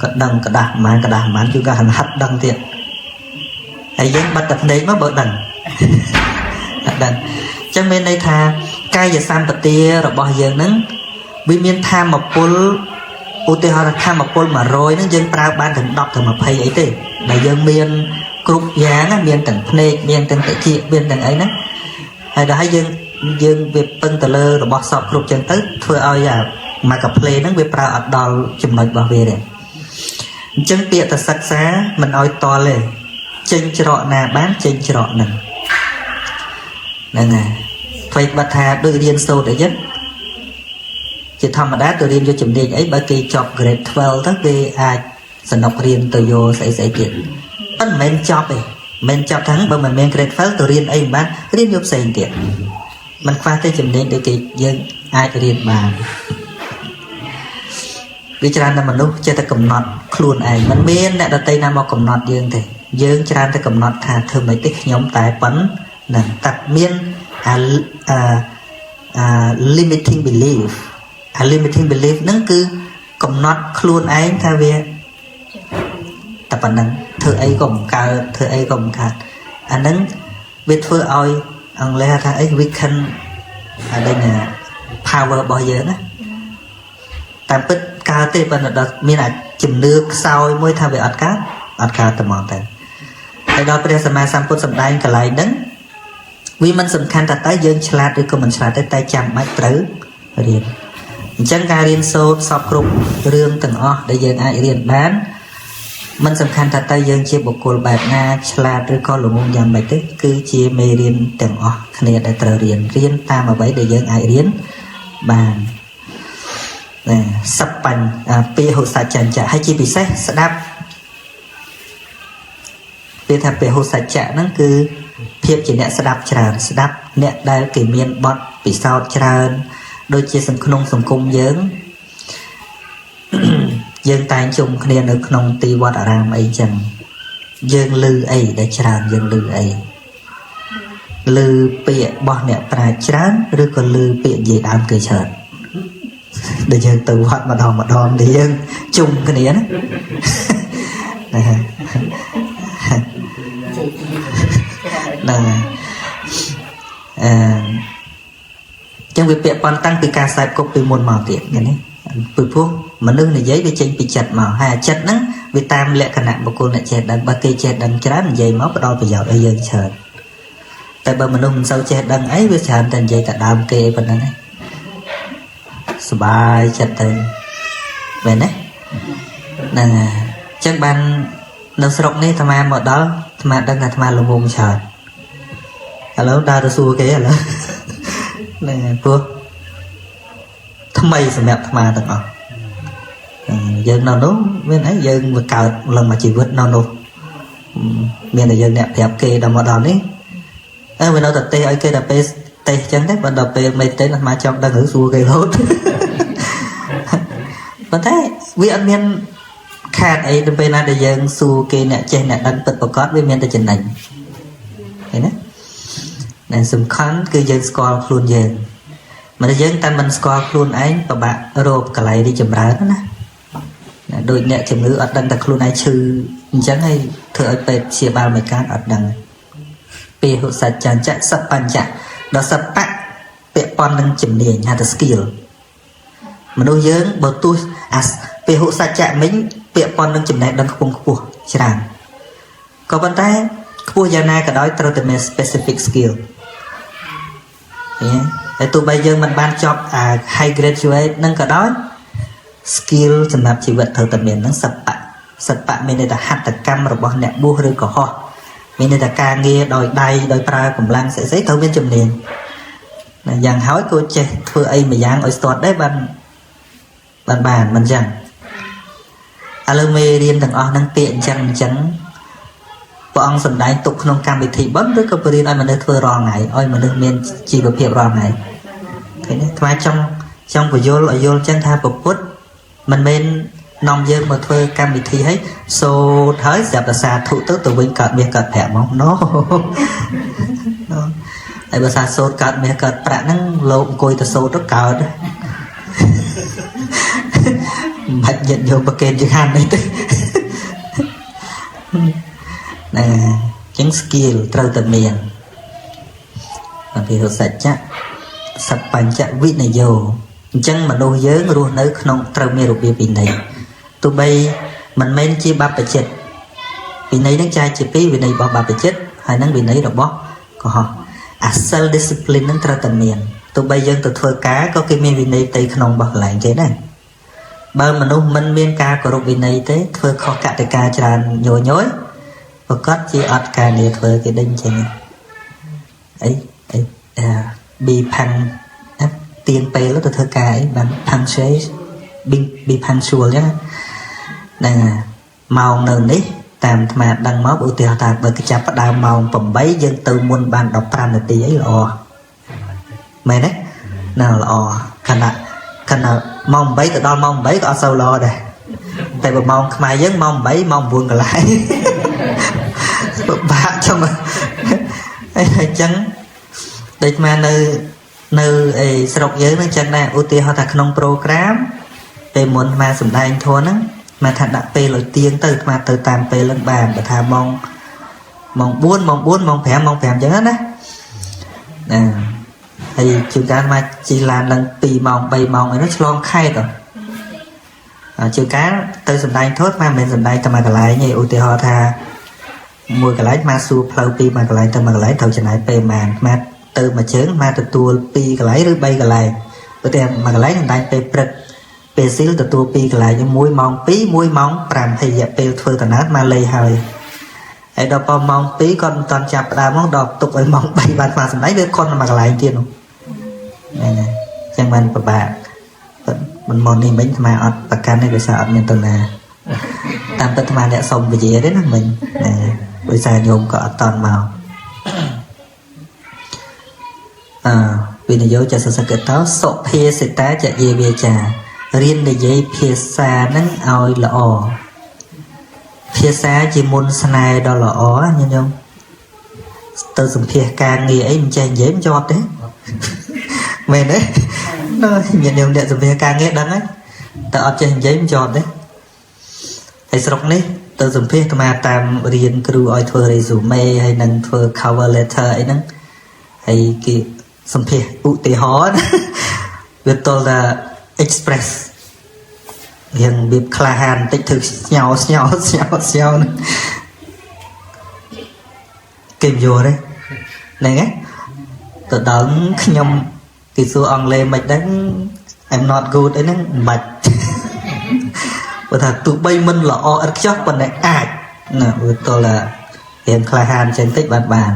គាត់ដឹងក្តាស់ប្រហែលក្តាស់ប្រហែលជួនកាលហាត់ដឹងទៀតហើយយើងបាត់តែភ្នែកមកបើដឹងអត់ដឹងអញ្ចឹងមានន័យថាកាយសម្បទារបស់យើងហ្នឹងវាមានធម៌ពលឧទាហរណ៍ថាធម៌ពល100ហ្នឹងយើងប្រើបានถึง10ទៅ20អីទេដែលយើងមានគ្រប់យ៉ាងណាមានទាំងភ្នែកមានទាំងតិចមានទាំងអីហ្នឹងហើយដល់ហើយយើងយើងវាពឹងទៅលើរបស់សពគ្រប់ចឹងទៅធ្វើឲ្យអាមកកាផ្លេហ្នឹងវាប្រើអត់ដល់ចំណុចរបស់វាទេអញ្ចឹងពាក្យតែសិក្សាមិនឲ្យតល់ទេចេញច្រកណាបានចេញច្រកហ្នឹងហ្នឹងហើយអ្វីបាត់ថាដូចរៀនសូត្រអីចឹងជាធម្មតាទៅរៀនយកជំនាញអីបើគេចប់ grade 12ទៅគេអាចសំណុករៀនទៅយកស្អីស្អីទៀតប៉ុន្តែមិនមែនចប់ទេមិនចប់ថាបើមិនមាន grade 12ទៅរៀនអីមិនបានរៀនយកផ្សេងទៀតមិនខ្វះទេជំនាញដូចគេយើងអាចរៀនបានវាច្រើនតែមនុស្សចេះតែកំណត់ខ្លួនឯងមិនមានអ្នកដទៃណាមកកំណត់យើងទេយើងច្រើនតែកំណត់ថាធ្វើម៉េចទេខ្ញុំតែប៉ុណ្ណឹងតែមានអាអា limiting belief អា limiting belief ហ្នឹងគឺកំណត់ខ្លួនឯងថាវាតែប៉ុណ្ណឹងធ្វើអីក៏មិនកើតធ្វើអីក៏មិនកើតអាហ្នឹងវាធ្វើឲ្យអង់គ្លេសហៅថាអី weaken អានេះណា power របស់យើងណាតាមពិតកើតទេប៉ុន្តែដល់មានអាជំនឿខ្សោយមួយថាវាអត់កើតអត់កើតតែហ្មងទៅហើយដល់ព្រះសម្មាសម្ពុទ្ធសម្ដែងកន្លែងហ្នឹងវាមិនសំខាន់ថាតើយើងឆ្លាតឬក៏មិនឆ្លាតទេតែចាំបាច់ត្រូវរៀន អញ្ចឹងការរៀនសូត្រសពគ្រប់រឿងទាំងអស់ដែលយើងអាចរៀនបានមិនសំខាន់ថាតើយើងជាបុគ្គលបែបណាឆ្លាតឬក៏ល្ងងយ៉ាងម៉េចទេគឺជាមេរៀនទាំងអស់គ្នាដែលត្រូវរៀនរៀនតាមអ្វីដែលយើងអាចរៀនបានណាសបញ្ញពាហុសច្ចញ្ចៈហើយជាពិសេសស្ដាប់ពាក្យថាពហុសច្ចៈហ្នឹងគឺភាពជាអ្នកស្ដាប់ច្រើនស្ដាប់អ្នកដែលគេមានបទពិសោធន៍ច្រើនដូចជាសង្គមសង្គមយើងយើងតែងជុំគ្នានៅក្នុងទីវត្តអារាមអីចឹងយើងឮអីដែលច្រើនយើងឮអីឮពាក្យរបស់អ្នកប្រាជ្ញច្រើនឬក៏ឮពាក្យនិយាយដើមគេច្រើនដែលយើងទៅវត្តម្ដងម្ដងដែលយើងជុំគ្នាណាហ្នឹងអឺចឹងវាពាក់ព័ន្ធតាំងពីការខ្សែគប់ពីមុនមកទៀតឃើញទេពីព្រោះមនុស្សនិយាយវាចេញពីចិត្តមកហើយអាចិត្តហ្នឹងវាតាមលក្ខណៈបុគ្គលអ្នកចេះដឹងបើគេចេះដឹងច្រើននិយាយមកផ្ដល់ប្រយោជន៍ឲ្យយើងច្រើនតែបើមនុស្សមិនសូវចេះដឹងអីវាច្រើនតែនិយាយតែដើមគេប៉ុណ្ណឹងឯងសบายចិត្តទៅមែនទេហ្នឹងហើយអញ្ចឹងបាននៅស្រុកនេះអាត្មាមកដល់អាត្មាដឹងថាអាត្មាល្ងងច្រើនឥឡូវដើរទៅសួរគេឥឡូវហ្នឹងហើយព្រោះថ្មីសម្រាប់អាត្មាទាំងអស់យើងនៅនោះមានអីយើងមកកើតឡើងមកជីវិតនៅនោះមានតែយើងអ្នកប្រាប់គេដល់មកដល់នេះអើវានៅតែទេឲ្យគេដល់ពេលទេអញ្ចឹងទេបើដល់ពេលមិនទេអាត្មាចង់ដឹងឬសួរគេរហូតប៉ុន្តែវាអត់មានខាតអីដល់ពេលណាដែលយើងសួរគេអ្នកចេះអ្នកដឹងពិតប្រាកដវាមានតែចំណេញឃើញទេដែលសំខាន់គឺយើងស្គាល់ខ្លួនយើងមនុស្សយើងតែមិនស្គាល់ខ្លួនឯងពិបាករកកន្លែងរីកចម្រើនណាដូចអ្នកជំងឺអត់ដឹងតែខ្លួនឯងឈឺអញ្ចឹងហើយធ្វើឲ្យពេទ្យព្យាបាលមិនកើតអត់ដឹងពាហុសច្ចញ្ចៈសបញ្ចៈដល់សបៈពាក់ព័ន្ធនឹងជំនាញហៅថា skill មនុស្សយើងបើទោះអាពាហុសច្ចៈមិញពាក់ព័ន្ធនឹងចំណេះដឹងខ្ពង់ខ្ពស់ច្រើនក៏ប៉ុន្តែខ្ពស់យ៉ាងណាក៏ដោយត្រូវតែមាន specific skill ឃើញទេតែទោះបីយើងមិនបានចប់អា high graduate នឹងក៏ដោយ skill សម្រាប់ជីវិតត្រូវតែមាននឹងសបៈសបៈមានន័យថាហត្ថកម្មរបស់អ្នកបួសឬកុហកមានន័យថាការងារដោយដៃដោយប្រើកម្លាំងស្អីៗត្រូវមានជំនាញយ៉ាងហើយក៏ចេះធ្វើអីមួយយ៉ាងឲ្យស្ទាត់ដែរបានបានបានមិនចឹងឥឡូវមេរៀនទាំងអស់ហ្នឹងពាក្យអញ្ចឹងអញ្ចឹងព្រះអង្គសម្ដែងទុកក្នុងកម្មវិធីបុណ្យឬក៏បរៀនឲ្យមនុស្សធ្វើរាល់ថ្ងៃឲ្យមនុស្សមានជីវភាពរាល់ថ្ងៃឃើញទេថ្មចង់ចង់បញ្យល់ឲ្យយល់ចឹងថាពុទ្ធមិនមែននាំយើងមកធ្វើកម្មវិធីឲ្យសូត្រហើយស្រាប់តែសាធុទៅទៅវិញកើតមាសកើតប្រាក់មកណូហើយបើសាសូត្រកើតមាសកើតប្រាក់ហ្នឹងលោកអង្គុយទៅសូត្រទៅកើតមិនបាច់ញាតិយកប្រកេនជាហាននេះទេណាចឹង skill ត្រូវតែមានអភិហុសច្ចៈសបញ្ចវិនយោអញ្ចឹងមនុស្សយើងរស់នៅក្នុងត្រូវមានរបៀបវិន័យទោះបីមិនមែនជាបព្វជិតវិន័យនឹងចែកជាពីរវិន័យរបស់បព្វជិតហើយនិងវិន័យរបស់កុហកអា self discipline នឹងត្រូវតែមានទោះបីយើងទៅធ្វើការក៏គេមានវិន័យផ្ទៃក្នុងរបស់កន្លែងគេដែរបើមនុស្សមិនមានការគោរពវិន័យទេធ្វើខុសកតិកាច្រើនញយញយប្រកាសជាអត់ការងារធ្វើគេដេញចេញអីអីប៊ីផាំងទៀងពេលទៅធ្វើការអីបាន punctual be punctual ចឹងហ្នឹងម៉ោងនៅនេះតាមអាត្មាដឹងមកឧទាហរណ៍ថាបើគេចាប់ផ្ដើមម៉ោង8យើងទៅមុនបាន15នាទីអីល្អមែនទេណាល្អខណៈខណៈម៉ោង8ទៅដល់ម៉ោង8ក៏អត់សូវល្អដែរតែបើម៉ោងខ្មែរយើងម៉ោង8ម៉ោង9កន្លះពិបាកចង់អញ្ចឹងដូចមកនៅនៅអីស្រុកយើងនឹងចឹងដែរឧទាហរណ៍ថាក្នុង program ពេលមុនមកសំដែងធម៌ហ្នឹងមកថាដាក់ពេលឲ្យទៀងទៅអាត្មាទៅតាមពេលហ្នឹងបានបើថាម៉ោងម៉ោង4ម៉ោង4ម៉ោង5ម៉ោង5អញ្ចឹងណាណាហើយជួនកាលមកជិះឡានឡើង2ម៉ោង3ម៉ោងអីនោះឆ្លងខេត្តអជួនកាលទៅសំដែងធម៌អាត្មាមិនមែនសំដែងតែមួយកន្លែងទេឧទាហរណ៍ថាមួយកន្លែងមកសួរផ្លូវពីមួយកន្លែងទៅមួយកន្លែងត្រូវចំណាយពេលប៉ុន្មានអាត្មាទៅមួយជើងមកទទួល2កន្លែងឬ3កន្លែង ព្រោះតែមួយកន្លែងសម្ដែងពេលព្រឹកពេលស៊ីលទទួលពីកន្លែង1ម៉ោង2 1ម៉ោង5ហើយរយៈពេលធ្វើដំណើរមកលេហើយហើយដល់ពេលម៉ោង2គាត់មិនតាន់ចាប់ផ្ដើមមកដល់ទុកឲ្យម៉ោង3បានស្មាសម្ដែងវាខុនមួយកន្លែងទៀតនោះហ្នឹងហើយចឹងបានពិបាកមិនមកនេះមិញអាត្មាអត់ប្រកាន់ទេដោយសារអត់មានតណាតាមពិតអាត្មាអ្នកសុំវិជាទេណាមិញណាដោយសារញោមក៏អត់តន់មកអើវិនិយោចសសកតោសុភាសិតាចយេវាចារៀននិយាយភាសានឹងឲ្យល្អភាសាជាមុនស្នេហ៍ដ៏ល្អញាតិញោមទៅសម្ភាសការងារអីមិនចេះនិយាយមិនជាប់ទេមែនទេញាតិញោមអ្នកសម្ភាសការងារដឹងហើយតែអត់ចេះនិយាយមិនជាប់ទេហើយស្រុកនេះទៅសម្ភាសអាត្មាតាមរៀនគ្រូឲ្យធ្វើ resume ហើយនឹងធ្វើ cover letter អីហ្នឹងហើយគេសម្ភាសឧទាហរណ៍វាតល់ថា express រៀងរបៀបក្លាហានបន្តិចធ្វើស្ញោស្ញោស្ញោស្ញោគេមិនយល់ទេហ្នឹងហ៎ទៅដល់ខ្ញុំគេសួរអង់គ្លេសមិនដឹង I'm not good អីហ្នឹងមិនបាច់ព្រោះថាទោះបីមិនល្អឥតខ្ចោះប៉ុន្តែអាចណាវាតល់ថារៀងក្លាហានចឹងតិចបានបាន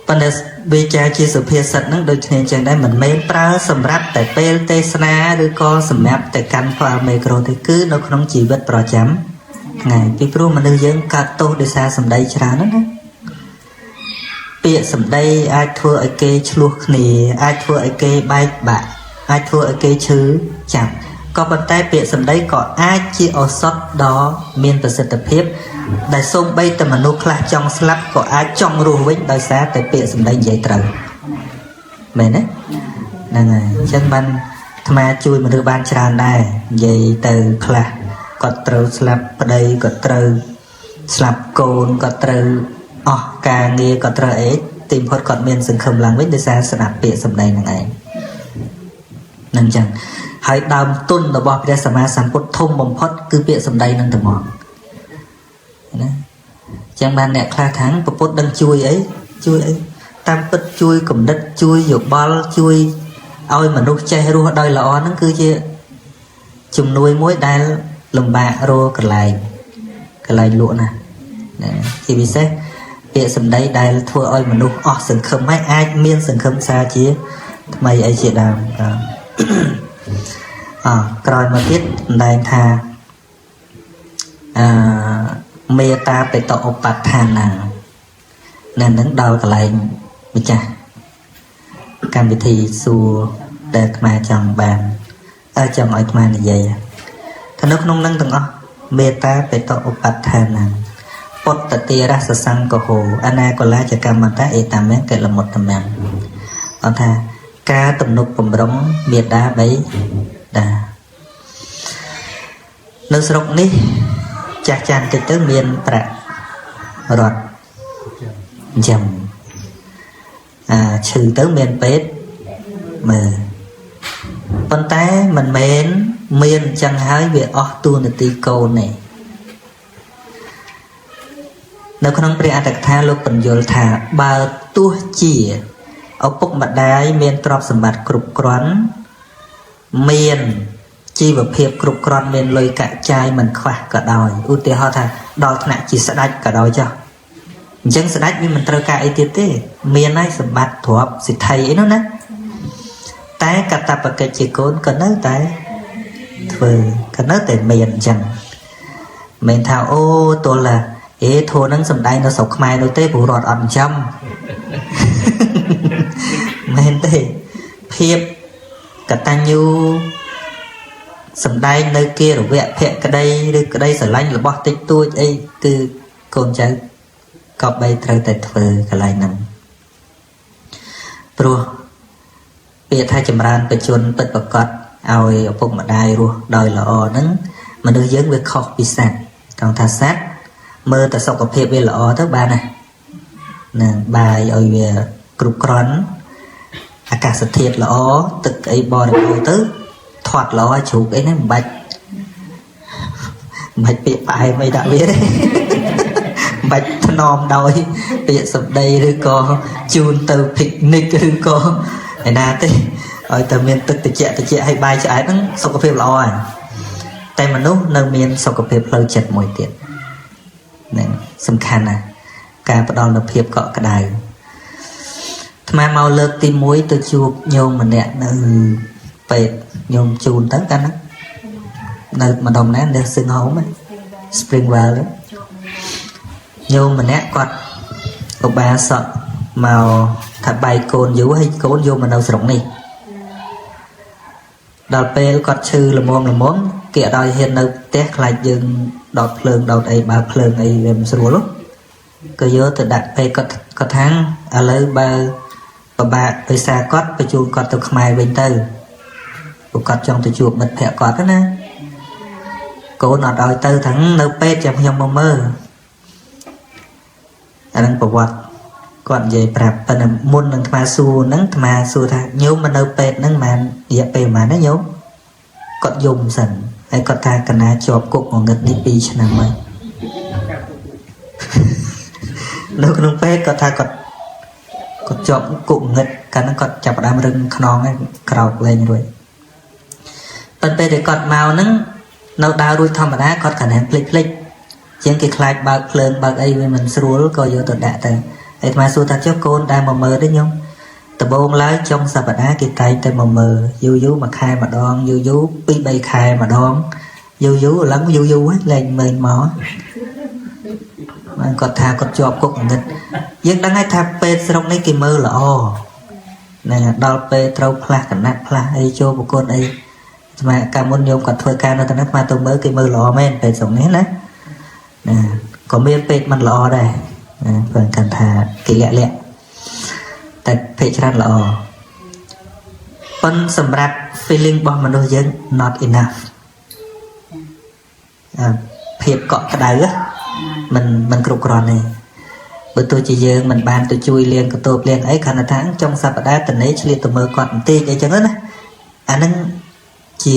ប៉ុន្តែវាចាជាសុភាសិតហ្នឹងដូចគ្នាចឹងដែរមិនមែនប្រើសម្រាប់តែពេលទេសនាឬក៏សម្រាប់តែកាន់ផ្លាមេក្រូទេគឺនៅក្នុងជីវិតប្រចាំថ្ងៃពីព្រោះមនុស្សយើងកើតទោសដោយសារសម្ដីច្រើនណាស់ណាពាក្យសម្ដីអាចធ្វើឲ្យគេឆ្លោះគ្នាអាចធ្វើឲ្យគេបែកបាក់អាចធ្វើឲ្យគេឈឺចាប់ក៏ប៉ុន្តែពាក្យសម្ដីក៏អាចជាឱសថដ៏មានប្រសិទ្ធភាពដែលសូម្បីតែមនុស្សខ្លះចង់ស្លាប់ក៏អាចចង់រស់វិញដោយសារតែពាក្យសម្ដីនិយាយត្រូវមែនទេហ្នឹងហើយអញ្ចឹងបានអាត្មាជួយមនុស្សបានច្រើនដែរនិយាយទៅខ្លះគាត់ត្រូវស្លាប់ប្តីគាត់ត្រូវស្លាប់កូនគាត់ត្រូវអស់ការងារគាត់ត្រូវអីទីបំផុតគាត់មានសង្ឃឹមឡើងវិញដោយសារស្ដាប់ពាក្យសម្ដីហ្នឹងឯងនឹងអញ្ចឹងហើយដើមទុនរបស់ព្រះសម្មាសម្ពុទ្ធធំបំផុតគឺពាក្យសម្ដីនឹងតែមកណាចឹងបានអ្នកខ្លះថាងពុទ្ធដឹងជួយអីជួយអីតាមពិតជួយគំនិតជួយយោបល់ជួយឲ្យមនុស្សចេះរស់ដោយល្អហ្នឹងគឺជាជំនួយមួយដែលលំបាករកកន្លែងលក់ណាណាជាពិសេសពាក្យសម្ដីដែលធ្វើឲ្យមនុស្សអស់សង្ឃឹមហើយអាចមានសង្ឃឹមសាជាថ្មីអីជាដើមបាទអក្រោយមកទៀតសម្ដែងថាអឺមេតាបេតឧបដ្ឋានានៅនឹងដល់កន្លែងម្ចាស់កម្មវិធីសួរដែលអាត្មាចង់បានចង់ឲ្យអាត្មានិយាយថានៅក្នុងនឹងទាំងអស់មេតាបេតឧបដ្ឋានាពុទ្ធតិរសសង្កហោអនាកលាចកម្មតាអេតាមកិលមុត្តមំអត់ថាការទំនុកបំរុងមេដាបីតានៅស្រុកនេះចាស់ចាស់តិចទៅមានប្រាក់រត់អញ្ចឹងអាឈឺទៅមានពេទ្យមើលប៉ុន្តែមិនមែនមានអញ្ចឹងហើយវាអស់តួនាទីកូនទេនៅក្នុងព្រះអត្ថកថាលោកបញ្យល់ថាបើទោះជាឪពុកម្ដាយមានទ្រព្យសម្បត្តិគ្រប់គ្រាន់មានជីវភាពគ្រប់គ្រាន់មានលុយកាក់ចាយមិនខ្វះក៏ដោយឧទាហរណ៍ថាដល់ថ្នាក់ជាស្ដេចក៏ដោយចុះអញ្ចឹងស្ដេចវាមិនត្រូវការអីទៀតទេមានហើយសម្បត្តិទ្រព្យសិទ្ធិអីនោះណាតែកតបកិច្ចជាកូនក៏នៅតែធ្វើក៏នៅតែមានអញ្ចឹងមិនថាអូទល់ឡាអេធัวនឹងសំដែងនៅស្រុកខ្មែរនោះទេព្រោះរដ្ឋអត់ចិញ្ចឹមមែនទេភាពកតញ្ញូសំដែងនៅគេរវៈភក្តីឬក្តីស្រឡាញ់របស់តិចតួចអីគឺកូនចៅក៏បីត្រូវតែធ្វើកន្លែងហ្នឹងព្រោះពាក្យថាចម្រើនបជនពិតប្រកបឲ្យឪពុកម្ដាយរស់ដោយល្អហ្នឹងមនុស្សយើងវាខុសពីសត្វត្រង់ថាសត្វមើលតែសុខភាពវាល្អទៅបានណានឹងបាយឲ្យវាគ្រប់គ្រាន់អាកាសធាតុល្អទឹកអីបរិបូរណ៍ទៅធាត់ល្អជ្រូកអីហ្នឹងមិនបាច់ពាក្យផ្អែមអីដាក់វាទេមិនបាច់ថ្នមដោយពាក្យសម្ដីឬក៏ជូនទៅ picnic ឬក៏ ឯណាទេឲ្យតែមានទឹកត្រជាក់ត្រជាក់ឲ្យបាយឆ្អែតហ្នឹងសុខភាពល្អហើយតែមនុស្សនៅមានសុខភាពផ្លូវចិត្តមួយទៀតហ្នឹងសំខាន់ណាស់ការផ្ដល់នូវភាពកក់ក្ដៅអាត្មាមកលើកទី1ទៅជួបញោមម្នាក់នៅពេទ្យញោមជូនទៅកាលហ្នឹងនៅម្ដុំណានៅសឹងហោម Springwell ញោមម្នាក់គាត់ឧបាសកមកថាបាយកូនយូរហើយកូនយកមកនៅស្រុកនេះដល់ពេលគាត់ឈឺល្មមល្មមគេអត់ឲ្យហ៊ាននៅផ្ទះខ្លាចយើងដោតភ្លើងដោតអីបើភ្លើងអីវាមិនស្រួលក៏យកទៅដាក់ពេទ្យគាត់គាត់ថាឥឡូវបើពិបាកដោយសារគាត់បញ្ជូនគាត់ទៅខ្មែរវិញទៅព្រោះគាត់ចង់ទៅជួបមិត្តភក្តិគាត់ណាកូនអត់ឲ្យទៅថានៅពេទ្យចាំខ្ញុំមកមើលអានឹងប្រវត្តិគាត់និយាយប្រាប់ប៉ុន្តែមុននឹងអាត្មាសួរហ្នឹងអាត្មាសួរថាញោមមកនៅពេទ្យហ្នឹងមិនរយៈពេលប៉ុន្មានណាញោមគាត់យំសិនហើយគាត់ថាកណាជាប់គុកងងឹតនេះ2ឆ្នាំហើយនៅក្នុងពេទ្យគាត់ថាគាត់ជាប់គុកងឹតកាលហ្នឹងគាត់ចាប់ផ្ដើមរឹងខ្នងហើយក្រោកលែងរួចប៉ុន្តែពេលដែលគាត់មកហ្នឹងនៅដើររួចធម្មតាគាត់កណ្ដាលភ្លេចភ្លេចជាងគេខ្លាចបើកភ្លើងបើកអីវាមិនស្រួលក៏យកទៅដាក់ទៅហើយអាត្មាសួរថាចុះកូនដែលមកមើលទេញោមដំបូងឡើយចុងសប្តាហ៍គេតែងតែមកមើលយូរយូរមួយខែម្ដងយូរយូរ2 3ខែម្ដងយូរយូរឡើងយូរយូរហ្នឹងលែងមើលមកបានគាត់ថាគាត់ជាប់គុកងឹតយើងដឹងហើយថាពេទ្យស្រុកនេះគេមើលល្អណាដល់ពេលត្រូវផ្លាស់កណាត់ផ្លាស់អីចូលប្រកួតអីស្មាកាលមុនញោមគាត់ធ្វើការនៅទីនោះស្មាទៅមើលគេមើលល្អមែនពេទ្យស្រុកនេះណាណាក៏មានពេទ្យមិនល្អដែរណាព្រោះគាត់ថាគេលាក់លាក់តែពេទ្យច្រើនល្អប៉ុន្តែសម្រាប់ feeling របស់មនុស្សយើង not enough ភាពកក់ក្ដៅមិនគ្រប់គ្រាន់ទេបើទោះជាយើងមិនបានទៅជួយលាងកន្ទោបលាងអីគ្រាន់តែថាចុងសប្តាហ៍តនេឆ្លៀតទៅមើលគាត់បន្តិចអីចឹងណាអាហ្នឹងជា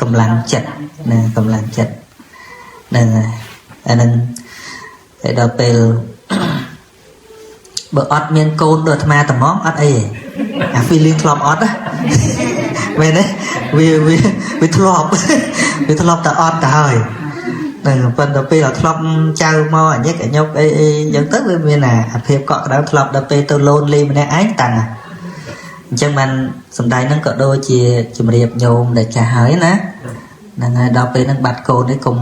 កម្លាំងចិត្តណាកម្លាំងចិត្តហ្នឹងហើយអាហ្នឹងហើយដល់ពេលបើអត់មានកូនដូចអាត្មាត្មងអត់អីទេអា feeling ធ្លាប់អត់ណាមែនទេវាវាវាធ្លាប់វាធ្លាប់តែអត់ទៅហើយហ្នឹងប៉ុន្តែពេលធ្លាប់ចៅមកអញឹកអញុកអីអីចឹងទៅវាមានអាភាពកក់ក្ដៅធ្លាប់ដល់ពេលទៅ lonely ម្នាក់ឯងតាំងអញ្ចឹងបានសំដែងហ្នឹងក៏ដូចជាជំរាបញោមដែលចាស់ហើយណាហ្នឹងហើយដល់ពេលហ្នឹងបាត់កូននេះកុំ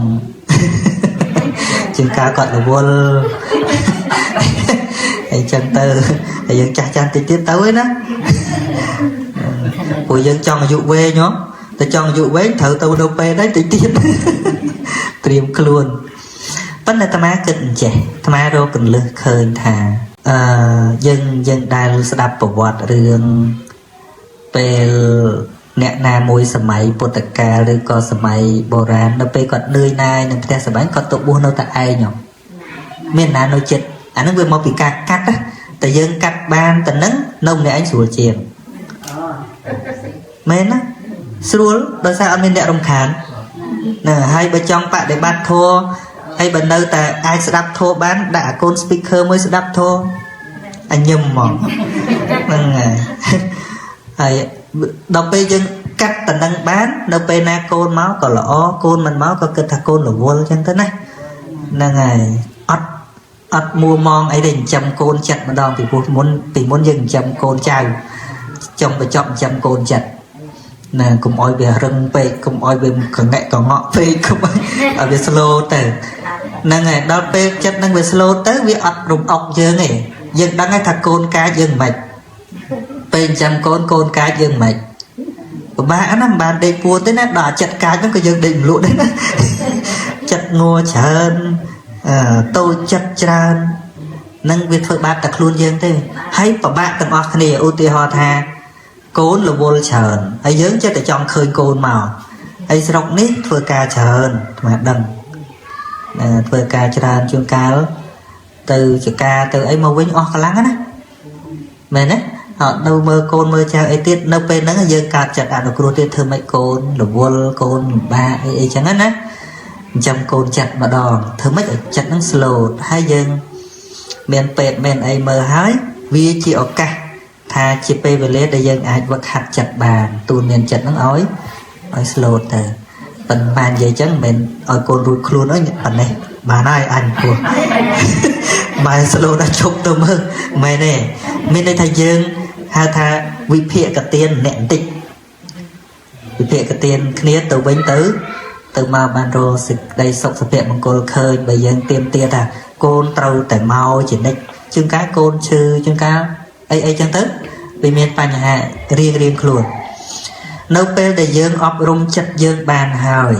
ជាងការគាត់រវល់អីចឹងទៅហើយយើងចាស់ចាស់តិចទៀតទៅឯណាព្រោះយើងចង់អាយុវែងហ៎តែចង់អាយុវែងត្រូវទៅនៅពេលដែរតិចទៀតត្រៀមខ្លួនប៉ុន្តែអាត្មាគិតអញ្ចេះអាត្មារកកលឹះឃើញថាយើងដែលស្ដាប់ប្រវត្តិរឿងពេលអ្នកណាមួយសម័យពុទ្ធកាលឬក៏សម័យបុរាណនៅពេលគាត់នឿយណាយនឹងផ្ទះសម្បែងគាត់ទៅបួសនៅតែឯងមានណានៅចិត្តអាហ្នឹងវាមកពីការកាត់ណាតែយើងកាត់បានតែនឹងនៅម្នាក់ឯងស្រួលជាងមែនណាស្រួលដោយសារអត់មានអ្នករំខានណាហើយបើចង់បដិបត្តិធម៌ហើយបើនៅតែអាចស្ដាប់ធម៌បានដាក់អាកូន speaker មួយស្ដាប់ធម៌អញញឹមហ្មងហ្នឹងហើយហើយដល់ពេលយើងកាត់តំណឹងបាននៅពេលណាកូនមកក៏ល្អកូនមិនមកក៏គិតថាកូនរវល់ចឹងទៅណាហ្នឹងហើយអត់មួមងអីទេចិញ្ចឹមកូនចិត្តម្ដងពីព្រោះមុនពីមុនយើងចិញ្ចឹមកូនចៅចង់បញ្ចប់ចិញ្ចឹមកូនចិត្តណាកុំអោយវារឹងពេកកុំអោយវាកងែកកងក់ពេកកុំឲ្យវា slow ទៅហ្នឹងហើយដល់ពេលចិត្តនឹងវា slow ទៅវាអត់រំអុកយើងទេយើងដឹងហើយថាកូនកាចយើងមិនពេលចិញ្ចឹមកូនកូនកាចយើងមិនពិបាកណាស់មិនបានដេកពួនទេណាដល់ចិត្តកាចហ្នឹងក៏យើងដេកមលក់ដែរណាចិត្តងួច្រើនតូចចិត្តច្រើននឹងវាធ្វើបាបតែខ្លួនយើងទេហើយពិបាកទាំងអស់គ្នាឧទាហរណ៍ថាកូនរវល់ច្រើនហើយយើងចេះតែចង់ឃើញកូនមកហើយស្រុកនេះធ្វើការច្រើនអាត្មាដឹងធ្វើការច្រើនជួនកាលទៅចការទៅអីមកវិញអស់កម្លាំងណាមែនទេអត់នៅមើលកូនមើលចៅអីទៀតនៅពេលហ្នឹងយើងកើតចិត្តអនុគ្រោះទៀតធ្វើម៉េចកូនរវល់កូនលំបាកអីអីចឹងណាចិញ្ចឹមកូនចិត្តម្ដងធ្វើម៉េចឲ្យចិត្តហ្នឹង slow ហើយយើងមានពេទ្យមានអីមើលហើយវាជាឱកាស ថាជាពេលវេលាដែលយើងអាចវឹកហាត់ចិត្តបានទូនមានចិត្តហ្នឹងឲ្យ slow ទៅប៉ុន្មាននិយាយចឹងមិនមែនឲ្យកូនរួចខ្លួនអើយប៉ុណ្ណេះបានហើយអញព្រោះបែ slow ដល់ជប់ទៅមើលមែនទេមានន័យថាយើងហៅថាវិភាគទានអ្នកបន្តិចវិភាគទានគ្នាទៅវិញទៅទៅមកបានរកសេចក្តីសុខសុភមង្គលឃើញបើយើងទៀមទាថាកូនត្រូវតែមកជានិច្ចជាងកាលកូនឈឺជាងកាលអីអីចឹងទៅវាមានបញ្ហារៀងរៀងខ្លួននៅពេលដែលយើងអប់រំចិត្តយើងបានហើយ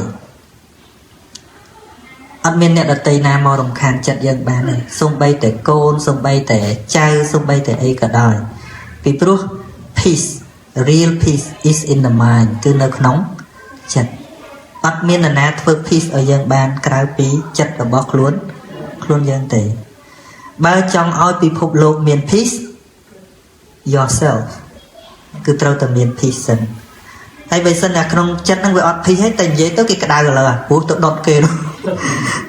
អត់មានអ្នកដតីណាមករំខានចិត្តយើងបានទេសូម្បីតែកូនសូម្បីតែចៅសូម្បីតែអីក៏ដោយពីព្រោះ peace, real peace is in the mind គឺនៅក្នុងចិត្តអត់មាននរណាធ្វើ peace ឲ្យយើងបានក្រៅពីចិត្តរបស់ខ្លួនខ្លួនយើងទេបើចង់ឲ្យពិភពលោកមាន peace, yourself គឺត្រូវតែមាន peace សិនហើយបើសិនតែក្នុងចិត្តហ្នឹងវាអត់ peace ហើយតែនិយាយទៅគេក្តៅឥឡូវព្រោះទៅដុតគេនោះ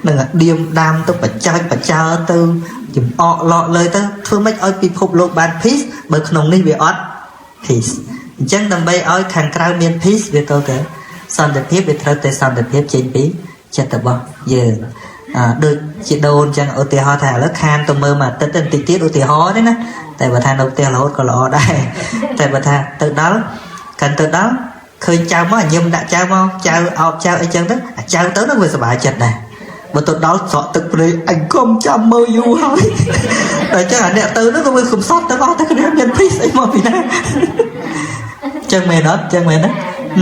នឹងឌៀមដាមទៅបច្ចាច់បចើទៅចំអកលក់លើទៅធ្វើម៉េចឲ្យពិភពលោកបាន peace បើក្នុងនេះវាអត់ peace អញ្ចឹងដើម្បីឲ្យខាងក្រៅមាន peace វាទៅតែសន្តិភាពវាត្រូវតែសន្តិភាពចេញពីចិត្តរបស់យើងអឺដូចជាដូនអញ្ចឹងឧទាហរណ៍ថាឥឡូវខានទៅមើលមួយអាទិត្យទៅបន្តិចទៀតឧទាហរណ៍ទេណាតែបើថានៅផ្ទះរហូតក៏ល្អដែរតែបើថាទៅដល់កាន់ទៅដល់ឃើញចៅមកញឹមដាក់ចៅមកចៅអោបចៅអីចឹងទៅអាចៅទៅនឹងវាសប្បាយចិត្តដែរបើទៅដល់ស្រក់ទឹកព្រៃអញកុំចាំមើលយូរហើយតែចឹងអាអ្នកទៅនោះក៏វាកំសត់ទាំងអស់តែគ្នាមាន peace អីមកពីណាចឹងមែនអត់ចឹងមែនណា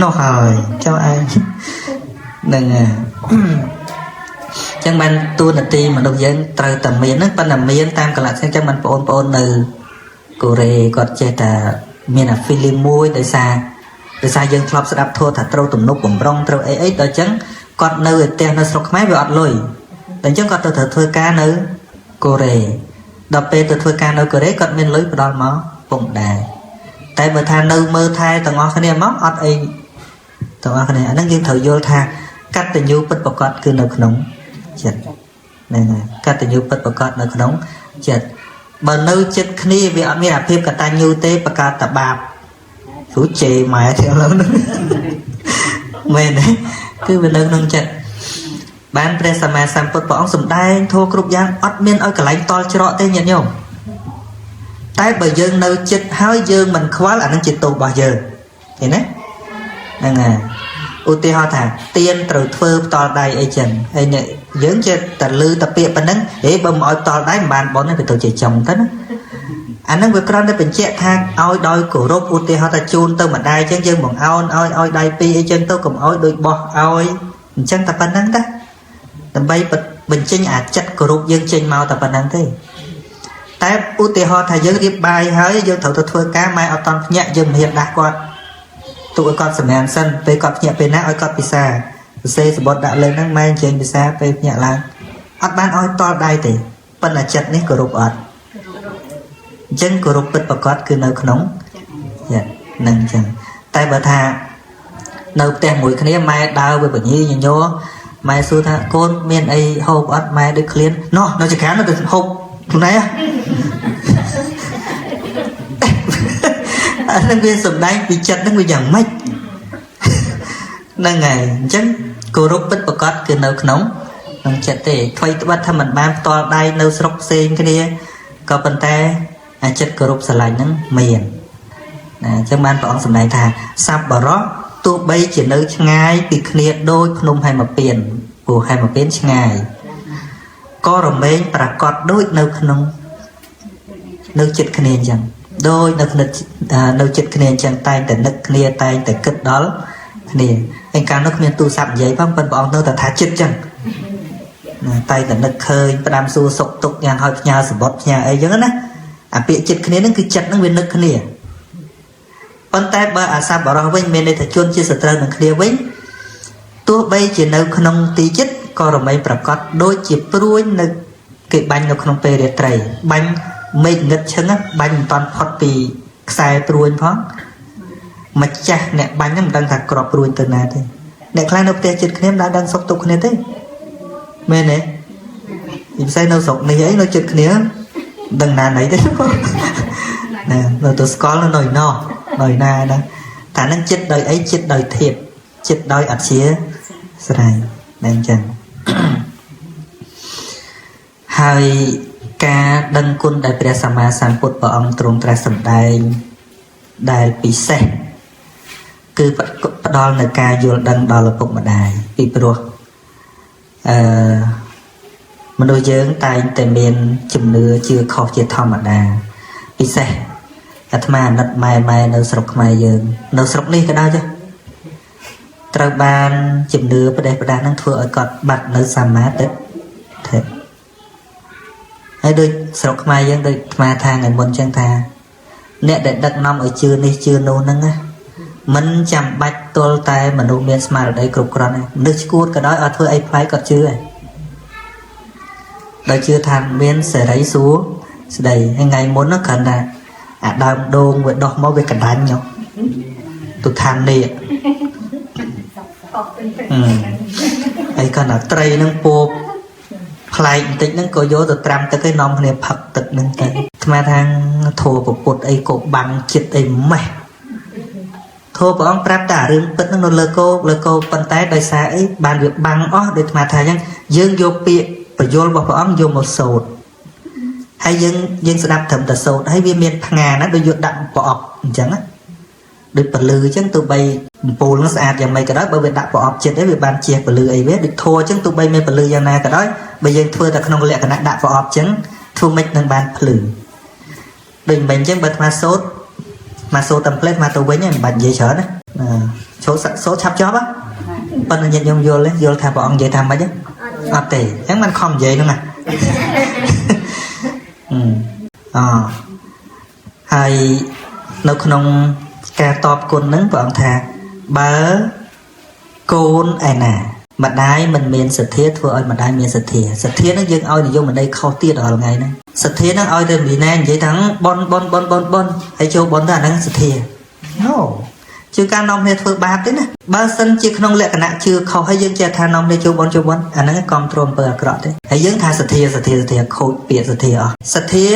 នោះហើយចៅឯងហ្នឹងហើយចឹងបានតួនាទីមនុស្សយើងត្រូវតែមានហ្នឹងប៉ុន្តែមានតាមកលៈចឹងបានបងប្អូននៅកូរ៉េគាត់ចេះតែមានអា feeling មួយដោយសារដោយសារយើងធ្លាប់ស្ដាប់ធម៌ថាត្រូវទំនុកបំរុងត្រូវអីអីដល់ចឹងគាត់នៅឯផ្ទះនៅស្រុកខ្មែរវាអត់លុយតែអញ្ចឹងគាត់ទៅត្រូវធ្វើការនៅកូរ៉េដល់ពេលទៅធ្វើការនៅកូរ៉េគាត់មានលុយផ្ដល់មកពងដែរតែបើថានៅមើលថែទាំងអស់គ្នាមកអត់អីទាំងអស់គ្នាអាហ្នឹងយើងត្រូវយល់ថាកតញ្ញូពិតប្រាកដគឺនៅក្នុងចិត្តហ្នឹងហើយកតញ្ញូពិតប្រាកដនៅក្នុងចិត្តបើនៅចិត្តគ្នាវាអត់មានអាភាពកតញ្ញូទេបកាតបាបព្រោះជេរម៉ែទាំងឡូវហ្នឹងមែនទេគឺវានៅក្នុងចិត្តបានព្រះសម្មាសម្ពុទ្ធព្រះអង្គសម្ដែងធម៌គ្រប់យ៉ាងអត់មានឲ្យកន្លែងតល់ច្រកទេញាតិញោមតែបើយើងនៅចិត្តហើយយើងមិនខ្វល់អានឹងជាទោសរបស់យើងឃើញទេហ្នឹងហើយឧទាហរណ៍ថាទៀនត្រូវធ្វើផ្ទាល់ដៃអីចឹងហើយអ្នកយើងចេះតែលឺតែពាក្យប៉ុណ្ណឹងហេបើមិនឲ្យផ្ទាល់ដៃមិនបានប៉ុនទេវាទៅជាចំទៅណាអាហ្នឹងវាគ្រាន់តែបញ្ជាក់ថាឲ្យដោយគោរពឧទាហរណ៍ថាជូនទៅម្ដាយចឹងយើងបង្អោនឲ្យឲ្យដៃពីរអីចឹងទៅកុំឲ្យដូចបោះឲ្យអញ្ចឹងតែប៉ុណ្្នឹងតាដើម្បីបញ្ចេញអាចិត្តគោរពយើងចេញមកតែប៉ុណ្្នឹងទេតែឧទាហរណ៍ថាយើងរៀបបាយហើយយើងត្រូវទៅធ្វើការម៉ែអត់តន់ភ្ញាក់យើងមិនហ៊ានដាស់គាត់ទុកឲ្យគាត់សម្រានសិនពេលគាត់ភ្ញាក់ពេលណាឲ្យគាត់ពិសាសរសេរសបុតដាក់លើហ្នឹងម៉ែអញ្ជើញពិសាពេលភ្ញាក់ឡើងអត់បានឲ្យតល់ដៃទេប៉ុន្តែចិត្តនេះគោរពអត់អញ្ចឹងគោរពពិតប្រាកដគឺនៅក្នុងចិត្តនឹងអញ្ចឹងតែបើថានៅផ្ទះមួយគ្នាម៉ែដើរវាបញីញញ័រម៉ែសួរថាកូនមានអីហូបអត់ម៉ែដូចឃ្លានណោះនៅចក្រានទៅហូបខ្លួនឯងអានឹងវាសំដែងពីចិត្តនឹងវាយ៉ាងម៉េចហ្នឹងហើយអញ្ចឹងគោរពពិតប្រាកដគឺនៅក្នុងក្នុងចិត្តទេថ្មីត្បិតថាមិនបានផ្ទាល់ដៃនៅស្រុកផ្សេងគ្នាក៏ប៉ុន្តែអាចិត្តគោរពស្រឡាញ់ហ្នឹងមានណាអញ្ចឹងបានព្រះអង្គសម្ដែងថាសប្បុរសទោះបីជានៅឆ្ងាយពីគ្នាដូចភ្នំហេមពៀនព្រោះហេមពៀនឆ្ងាយក៏រមែងប្រកាសដូចនៅក្នុងនៅចិត្តគ្នាអញ្ចឹងដោយនៅក្នុងនៅចិត្តគ្នាអញ្ចឹងតែងតែនឹកគ្នាតែងតែគិតដល់គ្នាហើយកាលនោះគ្មានទូរស័ព្ទនិយាយផងប៉ុន្តែព្រះអង្គនៅតែថាចិត្តអញ្ចឹងណាតែតែនឹកឃើញផ្ដាំសួរសុខទុក្ខយ៉ាងហើយផ្ញើសម្បត្តិផ្ញើអីចឹងណាអាពាក្យចិត្តគ្នាហ្នឹងគឺចិត្តហ្នឹងវានឹកគ្នាប៉ុន្តែបើអាសប្បុរសវិញមានន័យថាជនជាសត្រូវនឹងគ្នាវិញទោះបីជានៅក្នុងទីចិត្តក៏រមែងប្រកាសដូចជាព្រួញនៅគេបាញ់នៅក្នុងពេលរាត្រីបាញ់មេឃងឹតឈឹងបាញ់មិនតាន់ផុតពីខ្សែព្រួញផងម្ចាស់អ្នកបាញ់ហ្នឹងមិនដឹងថាក្របព្រួញទៅណាទេអ្នកខ្លះនៅផ្ទះចិត្តគ្នាមិនដែលដឹងសុខទុក្ខគ្នាទេមែនទេពិសេសនៅស្រុកនេះអីនៅចិត្តគ្នាដឹងណាណីទេ ណានៅទៅស្គាល់នៅណោះនៅណាណាតែនឹងចិត្តដោយអីចិត្តដោយធៀបចិត្តដោយអធិស្រ័យតែអញ្ចឹងហើយការដឹងគុណដែលព្រះសម្មាសម្ពុទ្ធព្រះអង្គទ្រង់ត្រាស់សម្ដែងដែលពិសេសគឺផ្ដល់នៅការយល់ដឹងដល់ឪពុកម្ដាយពីព្រោះអឺមនុស្សយើងតែងតែមានជំនឿជឿខុសជាធម្មតាពិសេសអាត្មាអាណិតម៉ែម៉ែនៅស្រុកខ្មែរយើងនៅស្រុកនេះក៏ដោយចុះត្រូវបានជំនឿផ្ដេសផ្ដាស់នឹងធ្វើឲ្យគាត់បាត់នៅសមាធិធិហើយដូចស្រុកខ្មែរយើងដូចអាត្មាថាថ្ងៃមុនចឹងថាអ្នកដែលដឹកនាំឲ្យជឿនេះជឿនោះហ្នឹងណាមិនចាំបាច់ទល់តែមនុស្សមានស្មារតីគ្រប់គ្រាន់ទេមនុស្សឈួតក៏ដោយឲ្យធ្វើអីប្លែកគាត់ជឿដែរដោយជឿថាមានសេរីសួរស្ដីហើយថ្ងៃមុនហ្នឹងគ្រាន់តែអាដើមដូងវាដោះមកវាកដាញ់ហ៎ទុឋាននេះហើយគាត់ថាត្រីនឹងពោប្លែកបន្តិចហ្នឹងក៏យកទៅត្រាំទឹកឲ្យនាំគ្នាផឹកទឹកហ្នឹងទៅអាត្មាថាធัวពពុទ្ធអីក៏បាំងចិត្តអីម៉េះធัวព្រះអង្គប្រាប់តែរឿងពិតហ្នឹងនៅលើគោលើគោប៉ុន្តែដោយសារអីបានវាបាំងអស់ដោយអាត្មាថាអញ្ចឹងយើងយកពាក្យបញ្យលរបស់ព្រះអង្គយកមកសូត្រហើយយើងស្ដាប់ត្រឹមតែសូត្រហើយវាមានផ្ងាណាដូចយកដាក់ប្រអប់អញ្ចឹងណាដូចពលឺអញ្ចឹងទោះបីអំពូលនឹងស្អាតយ៉ាងម៉េចក៏ដោយបើវាដាក់ប្រអប់ចិត្តអីវាបានជះពលឺអីវាដូចធัวអញ្ចឹងទោះបីមានពលឺយ៉ាងណាក៏ដោយបើយើងធ្វើតែក្នុងលក្ខណៈដាក់ប្រអប់អញ្ចឹងធ្វើម៉េចនឹងបានភ្លឺដូចមិញអញ្ចឹងបើអាត្មាសូត្រមកសូត្រតែផ្លេតមកទៅវិញមិនបាច់និយាយច្រើនណាចូលសូត្រឆាប់ចប់ប៉ុន្តែញាតិញោមយល់ទេយល់ថាព្រះអង្គនិយាយថាម៉េចអត់ទេអញ្ចឹងមិនខំនិយាយហ្នឹងណាអហើយនៅក្នុងការតបគុណហ្នឹងព្រះអង្គថាបើកូនឯណាម្ដាយមិនមានសទ្ធាធ្វើឲ្យម្ដាយមានសទ្ធាសទ្ធាហ្នឹងយើងឲ្យនិយមន័យខុសទៀតរាល់ថ្ងៃហ្នឹងសទ្ធាហ្នឹងឲ្យតែមីណានិយាយថាបនបនបនបនបនហើយចូលបនទៅអាហ្នឹងសទ្ធា No ជឿការនាំគ្នាធ្វើបាបទេណាបើសិនជាក្នុងលក្ខណៈជឿខុសហើយយើងចេះថានាំគ្នាចូលបនចូលបនអាហ្នឹងកំទ្រាំអំពើអាក្រក់ទេហើយយើងថាសទ្ធាសទ្ធាសទ្ធាខូចពាក្យសទ្ធាអស់សទ្ធា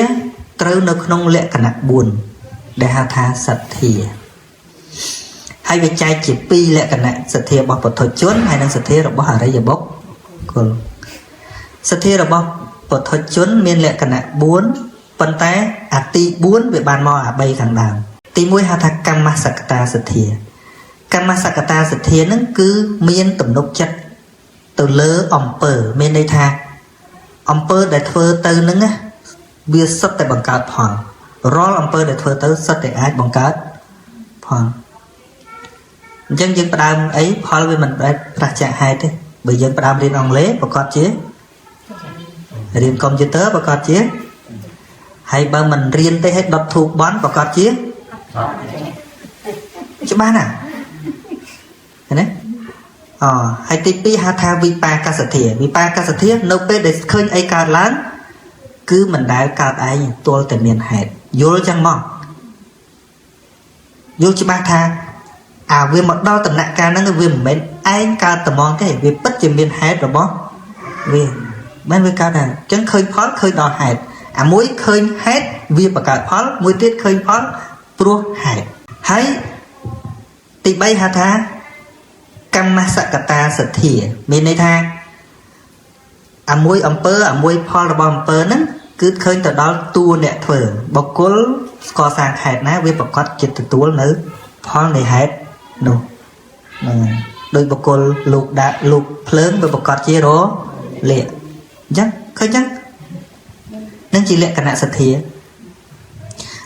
ត្រូវនៅក្នុងលក្ខណៈ4ដែលហៅថាសទ្ធាហើយវាចែកជាពីរលក្ខណៈសទ្ធារបស់ពុទ្ធជនហើយនិងសទ្ធារបស់អរិយបុគ្គលសទ្ធារបស់ពុទ្ធជនមានលក្ខណៈ4ប៉ុន្តែអាទី4វាបានមកអា3ខាងដើមទី1ហៅថាកម្មសកតាសទ្ធាកម្មសកតាសទ្ធានឹងគឺមានទំនុកចិត្តទៅលើអំពើមានន័យថាអំពើដែលធ្វើទៅនឹងណាវាសុទ្ធតែបង្កើតផលរាល់អំពើដែលធ្វើទៅសុទ្ធតែអាចបង្កើតផលអញ្ចឹងយើងផ្ដើមអីផលវាមិនបែបប្រឆាចហេតុទេបើយើងផ្ដើមរៀនអង់គ្លេសប្រកាសជារៀនកុំព្យូទ័រប្រកាសជាហើយបើមិនរៀនទេឲ្យដុតធូបបន់ប្រកាសជាច្បាស់ណាស់ឃើញទេអហើយទី2ហៅថាវិបាកសទ្ធាវិបាកសទ្ធានៅពេលដែលឃើញអីកើតឡើងគឺមិនដែលកើតឯងទល់តែមានហេតុយល់ចឹងមកយល់ច្បាស់ថាអាវាមកដល់ដំណាក់កាលហ្នឹងវាមិនមែនឯងកើតត្មងទេវាពិតជាមានហេតុរបស់វាមិនវាកើតដែរអញ្ចឹងឃើញផលឃើញដល់ហេតុអាមួយឃើញហេតុវាបង្កើតផលមួយទៀតឃើញផលព្រោះហេតុហើយទី3ហៅថាកម្មសកតាសទ្ធាមានន័យថាអាមួយអំពើអាមួយផលរបស់អំពើហ្នឹងគឺឃើញទៅដល់តួអ្នកធ្វើបុគ្គលស្គាល់សាងហេតុណាវាប្រកាសចិត្តទទួលនៅផលនៃហេតុនោះហ្នឹងដោយបុគ្គលលោកដាក់លោកភ្លើងវាប្រកាសជារលាកអញ្ចឹងឃើញអញ្ចឹងនឹងជាលក្ខណៈសទ្ធា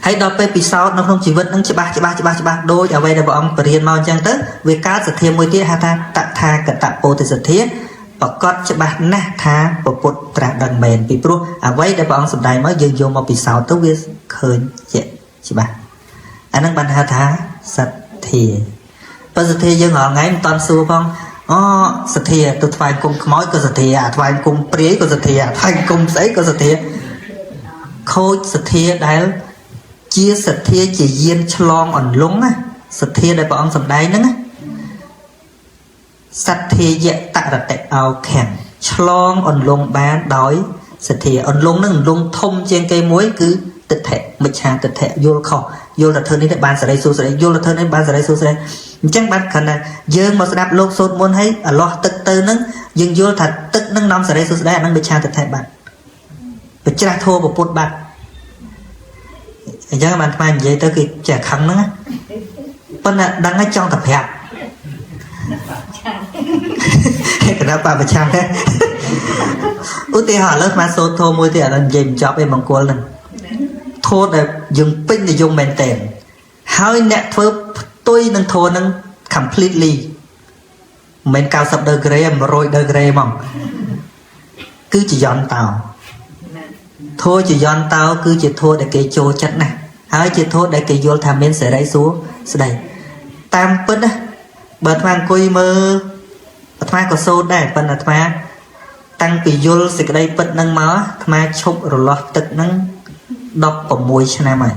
ហើយដល់ពេលពិសោធន៍នៅក្នុងជីវិតនឹងច្បាស់ច្បាស់ច្បាស់ច្បាស់ដូចអ្វីដែលព្រះអង្គបរៀនមកអញ្ចឹងទៅវាកើតសទ្ធាមួយទៀតហៅថាតថាគតពោធិសទ្ធាប្រកាសច្បាស់ណាស់ថាពុទ្ធត្រាស់ដឹងមែនពីព្រោះអ្វីដែលព្រះអង្គសម្ដែងមកយើងយកមកពិសោធន៍ទៅវាឃើញជាច្បាស់អានឹងបានហៅថាសទ្ធាបើសទ្ធាយើងរាល់ថ្ងៃមិនតាន់សួរផងអូសទ្ធាទៅថ្វាយគុំខ្មោចក៏សទ្ធាអាថ្វាយគុំព្រាយក៏សទ្ធាអាថ្វាយគុំស្អីក៏សទ្ធាខូចសទ្ធាដែលជាសទ្ធាជាយានឆ្លងអន្លង់ណាសទ្ធាដែលព្រះអង្គសម្ដែងហ្នឹងណាសទ្ធាយតរតិអោខំឆ្លងអន្លង់បានដោយសទ្ធាអន្លង់ហ្នឹងអន្លង់ធំជាងគេមួយគឺ ទិដ្ឋិមិច្ឆាទិដ្ឋិយល់ខុសយល់តែធ្វើនេះទៅបានសេរីសួស្តីយល់តែធ្វើនេះបានសេរីសួស្តីអញ្ចឹងបានគ្រាន់តែយើងមកស្ដាប់លោកសូត្រមន្តហើយអាលាស់ទឹកទៅនឹងយើងយល់ថាទឹកនឹងនាំសេរីសួស្តីអានឹងមិច្ឆាទិដ្ឋិបាត់បច្រាស់ធัวពុទ្ធបាត់អញ្ចឹងបានថ្មនិយាយទៅគឺចេះខឹងហ្នឹងប៉ុន្តែដឹងហើយចង់តែប្រាប់គណៈបពប្រឆាំងឧទាហរណ៍ឥឡូវអាសូត្រធម៌មួយទៀតអានឹងនិយាយមិនចប់ឯមង្គលហ្នឹងធម៌ដែលយើងពេញនិយមមែនតើហើយអ្នកធ្វើផ្ទុយនឹងធម៌ហ្នឹង completely មិនមែន90 degree 100 degree ហ្មងគឺជាយន្តោធម៌ជាយន្តោគឺជាធម៌ដែលគេចូលចិត្តណាស់ហើយជាធម៌ដែលគេយល់ថាមានសេរីសួស្តីតាមពិតណាបើអាត្មាអង្គុយមើលអាត្មាក៏សូត្រដែរប៉ុន្តែអាត្មាតាំងពីយល់សេចក្តីពិតនឹងមកអាត្មាឈប់រលាស់ទឹកនឹង16ឆ្នាំហើយ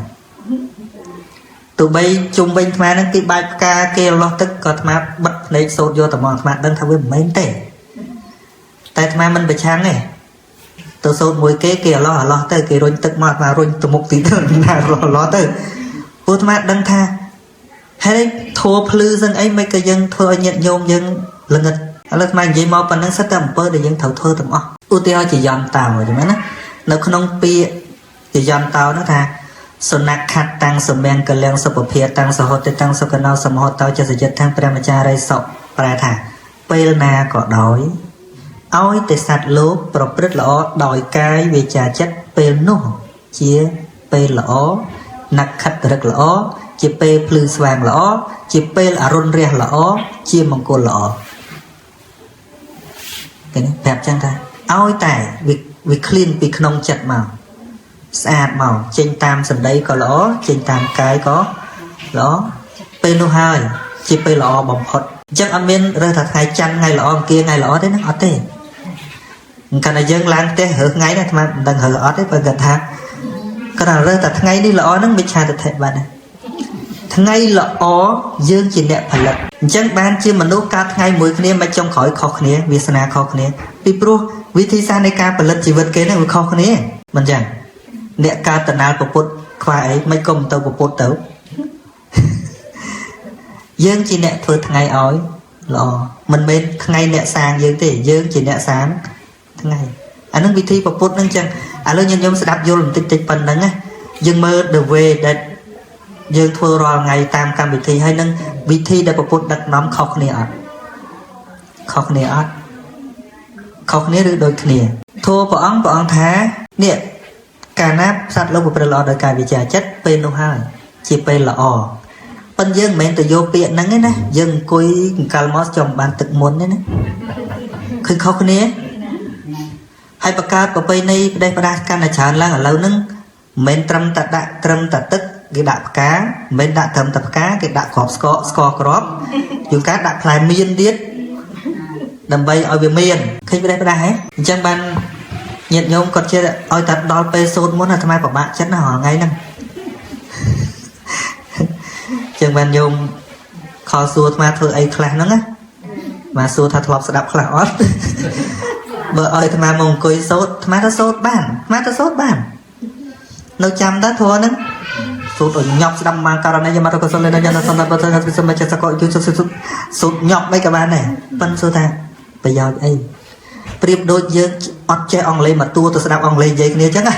ទោះបីជុំវិញអាត្មានឹងគេបាច់ផ្កាគេរលាស់ទឹកក៏អាត្មាបិទភ្នែកសូត្រយកតែមកអាត្មាដឹងថាវាមិនមែនទេតែអាត្មាមិនប្រឆាំងទេទៅសូត្រមួយគេគេអាឡោះអាឡោះទៅគេរុញទឹកមកអាត្មារុញទៅមុខទីទៅណារលាស់លាស់ទៅព្រោះអាត្មាដឹងថាហើយធัวភ្លឺសឹងអីមិនក៏យើងធ្វើឲ្យញាតិញោមយើងល្ងិតឥឡូវអាត្មានិយាយមកប៉ុណ្ណឹងសិតតែអំពើដែលយើងត្រូវធ្វើទាំងអស់ឧទាហរណ៍ជាយន្តោអញ្ចឹងណានៅក្នុងពាក្យជាយន្តោនោះថាសុនខតតាំងសមង្គលំសុពភាតាំងសហតិតាំងសុកណោសមហតោចសចិត្តតាំងព្រះមចារិសុប្រែថាពេលណាក៏ដោយឲ្យតែសត្វលោកប្រព្រឹត្តល្អដោយកាយវាចាចិត្តពេលនោះជាពេលល្អនក្ខត្តរឹកល្អជាពេលភ្លឺស្វាងល្អជាពេលអរុណរះល្អជាមង្គលល្អគេនេះប្រាប់ចឹងថាឲ្យតែវា clean ពីក្នុងចិត្តមកស្អាតមកចេញតាមសម្ដីក៏ល្អចេញតាមកាយក៏ល្អពេលនោះហើយជាពេលល្អបំផុតអញ្ចឹងអត់មានរើសថាថ្ងៃច័ន្ទថ្ងៃល្អអង្គារថ្ងៃល្អទេណាអត់ទេកាលណាយើងឡើងផ្ទះរើសថ្ងៃណាអាត្មាមិនដឹងរើសអត់ទេបើគាត់ថាគាត់ថារើសតែថ្ងៃនេះល្អហ្នឹងមិច្ឆាទិដ្ឋិបាត់ណាថ្ងៃល្អយើងជាអ្នកផលិតអញ្ចឹងបានជាមនុស្សកើតថ្ងៃមួយគ្នាមិនចុងក្រោយខុសគ្នាវាសនាខុសគ្នាពីព្រោះវិធីសាស្ត្រនៃការផលិតជីវិតគេហ្នឹងវាខុសគ្នាមិនចឹងអ្នកកើតតណាលពពុទ្ធខ្វះអីមិនគុំទៅពពុទ្ធទៅយើងជាអ្នកធ្វើថ្ងៃឲ្យល្អមិនមែនថ្ងៃអ្នកសាងយើងទេយើងជាអ្នកសាងថ្ងៃអានឹងវិធីពពុទ្ធហ្នឹងចឹងឥឡូវញាតិញោមស្ដាប់យល់បន្តិចតិចប៉ុណ្្នឹងណាយើងមើល the way that យើងធ្វើរាល់ថ្ងៃតាមកម្មវិធីហើយនឹងវិធីដែលពពុទ្ធដឹកនាំខុសគ្នាអត់ខុសគ្នាអត់ខុសគ្នាឬដូចគ្នាធម៌ព្រះអង្គព្រះអង្គថានេះកាលណាសត្វលោកប្រព្រឹត្តល្អដោយកាយវិចារចិត្តពេលនោះហើយជាពេលល្អប៉ុន្តែយើងមិនមែនទៅយកពាក្យហ្នឹងទេណាយើងអង្គុយអង្កលមកចង់បានទឹកមុនទេណាឃើញខុសគ្នាហើយបង្កើតប្រពៃណីផ្ដេសផ្ដាស់កាន់តែច្រើនឡើងឥឡូវហ្នឹងមិនមែនត្រឹមតែដាក់ត្រឹមតែទឹកគេដាក់ផ្កាមិនមែនដាក់ត្រឹមតែផ្កាគេដាក់គ្រាប់ស្ករស្ករគ្រាប់ជួនកាលដាក់ផ្លែមៀនទៀតដើម្បីឲ្យវាមានឃើញផ្ដេសផ្ដាស់ហ៎អញ្ចឹងបានញាតិញោមគាត់ជឿឲ្យតែដល់ពេលសូត្រមុនអាត្មាពិបាកចិត្តណាស់រាល់ថ្ងៃហ្នឹងអញ្ចឹងបានញោមខលសួរអាត្មាធ្វើអីខ្លះហ្នឹងណាមកសួរថាធ្លាប់ស្ដាប់ខ្លះអត់បើឲ្យអាត្មាមកអង្គុយសូត្រអាត្មាទៅសូត្របានអាត្មាទៅសូត្របាននៅចាំតាធัวហ្នឹងសូត្រឲ្យញាប់ស្ដាប់មកករណីយមរកុសលនយនសន្តបតនពិសមចសកយុសុសុសូត្រញាប់អីក៏បានដែរប៉ិនសួរថាប្រយោជន៍អីប្រៀបដូចយើងអត់ចេះអង់គ្លេសមកតួទៅស្ដាប់អង់គ្លេសនិយាយគ្នាអញ្ចឹងណា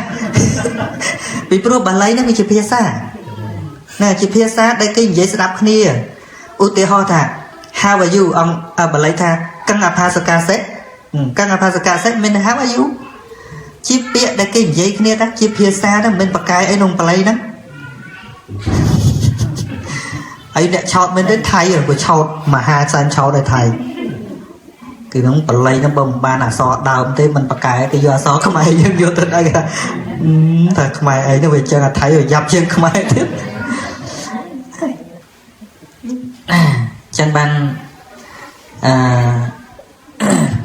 ពីព្រោះបាលីហ្នឹងវាជាភាសាណាជាភាសាដែលគេនិយាយស្ដាប់គ្នាឧទាហរណ៍ថា how are you អង្គបាលីថាកੰអផាសកាសិកੰអផាសកាសិមាន how are you ជាពាក្យដែលគេនិយាយគ្នាថាជាភាសាហ្នឹងមិនមែនបកកាយអីក្នុងបាលីហ្នឹងហើយអ្នកឆោតមែនទេថៃក៏ឆោតមហាសែនឆោតឲ្យថៃគឺហ្នឹងបាលីហ្នឹងបើមិនបានអក្សរដើមទេមិនបកកែគេយកអក្សរខ្មែរយើងយកទៅដល់គេថាថាខ្មែរអីទៅវាចឹងអាថៃវាយ៉ាប់ជាងខ្មែរទៀតចឹងបានអឺ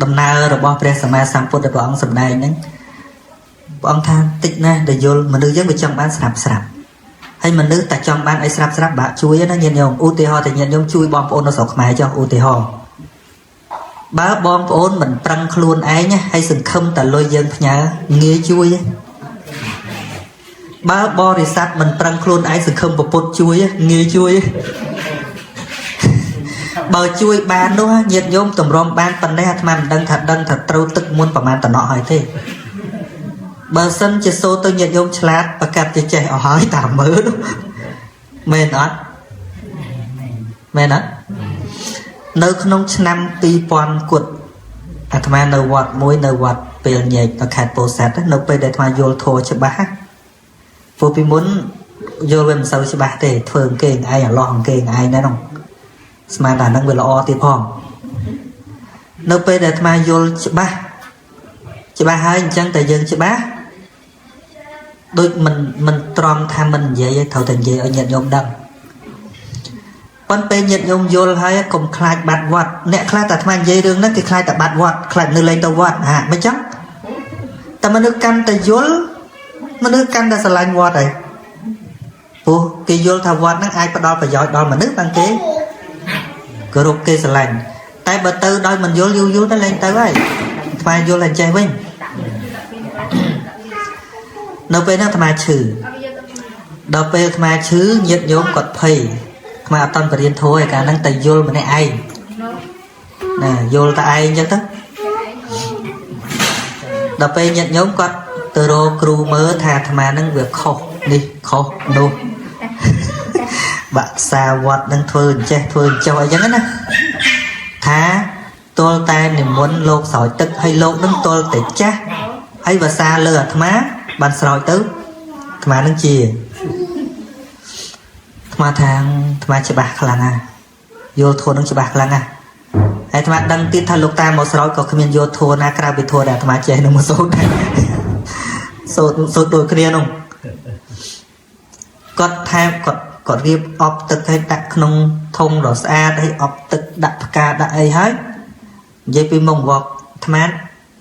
ដំណើររបស់ព្រះសម្មាសម្ពុទ្ធព្រះអង្គសម្ដែងហ្នឹងព្រះអង្គថាតិចណាស់ដែលយល់មនុស្សយើងវាចង់បានស្រាប់ស្រាប់ហើយមនុស្សតែចង់បានអីស្រាប់ស្រាប់បាក់ជួយណាញាតិញោមឧទាហរណ៍តែញាតិញោមជួយបងប្អូននៅស្រុកខ្មែរចុះឧទាហរណ៍បើបងប្អូនមិនប្រឹងខ្លួនឯងហើយសង្ឃឹមតែលុយយើងផ្ញើងាយជួយ បើបរិស័ទមិនប្រឹងខ្លួនឯងសង្ឃឹមពុទ្ធជួយងាយជួយបើជួយបាននោះញាតិញោមតម្រាំបានប៉ុណ្ណេះអាត្មាមិនដឹងថាដឹងថាត្រូវទឹកមុនប្រហែលតំណក់ហើយទេបើសិនជាសូត្រទៅញាតិញោមឆ្លាតប្រកាសជាចេះអស់ហើយតាមមើលនោះមែនអត់មែនអត់នៅក្នុងឆ្នាំ2000គត់អាត្មានៅវត្តមួយនៅវត្តពេលញែកនៅខេត្តពោធិ៍សាត់នៅពេលដែលអាត្មាយល់ធម៌ច្បាស់ព្រោះពីមុនយល់វាមិនសូវច្បាស់ទេធ្វើអង្គេងឯងអាឡោះអង្គេងឯងដែរនោះស្មានតែហ្នឹងវាល្អទៀតផងនៅពេលដែលអាត្មាយល់ច្បាស់ច្បាស់ហើយអញ្ចឹងតែយើងច្បាស់ដូចមិនត្រង់ថាមិននិយាយទេត្រូវតែនិយាយឲ្យញាតិញោមដឹងប៉ុន្តែពេលញាតិញោមយល់ហើយកុំខ្លាចបាត់វត្តអ្នកខ្លះតែអាត្មានិយាយរឿងហ្នឹងគេខ្លាចតែបាត់វត្តខ្លាចនៅលែងទៅវត្តហាមិនចឹងតែមនុស្សកាន់តែយល់មនុស្សកាន់តែស្រឡាញ់វត្តហើយព្រោះគេយល់ថាវត្តហ្នឹងអាចផ្ដល់ប្រយោជន៍ដល់មនុស្សបានគេគោរពគេស្រឡាញ់តែបើទៅដោយមិនយល់យូរយូរទៅលែងទៅហើយអាត្មាយល់តែចេះវិញនៅពេលហ្នឹងអាត្មាឈឺដល់ពេលអាត្មាឈឺញាតិញោមគាត់ភ័យអាត្មាអត់តន់បរៀនធម៌ឯកាលហ្នឹងតែយល់ម្នាក់ឯងណាយល់តែឯងអញ្ចឹងទៅដល់ពេលញាតិញោមគាត់ទៅរកគ្រូមើលថាអាត្មាហ្នឹងវាខុសនេះខុសនោះបាក់សាវត្តនឹងធ្វើអញ្ចេះធ្វើអញ្ចោះអីចឹងណាថាទល់តែនិមន្តលោកស្រោចទឹកឲ្យលោកនឹងទល់តែចាស់ហើយវសាលើអាត្មាបានស្រោចទៅអាត្មានឹងជាអាត្មាថាអាត្មាច្បាស់ខ្លាំងណាស់យល់ធម៌នឹងច្បាស់ខ្លាំងណាស់ហើយអាត្មាដឹងទៀតថាលោកតាមកស្រោចក៏គ្មានយល់ធម៌ណាក្រៅពីធម៌ដែលអាត្មាចេះនឹងមកសូត្រដែរសូត្រសូត្រដូចគ្នានោះគាត់ថែមគាត់រៀបអប់ទឹកឲ្យដាក់ក្នុងធុងដ៏ស្អាតហើយអប់ទឹកដាក់ផ្កាដាក់អីហើយនិយាយពីមុខវត្តអាត្មា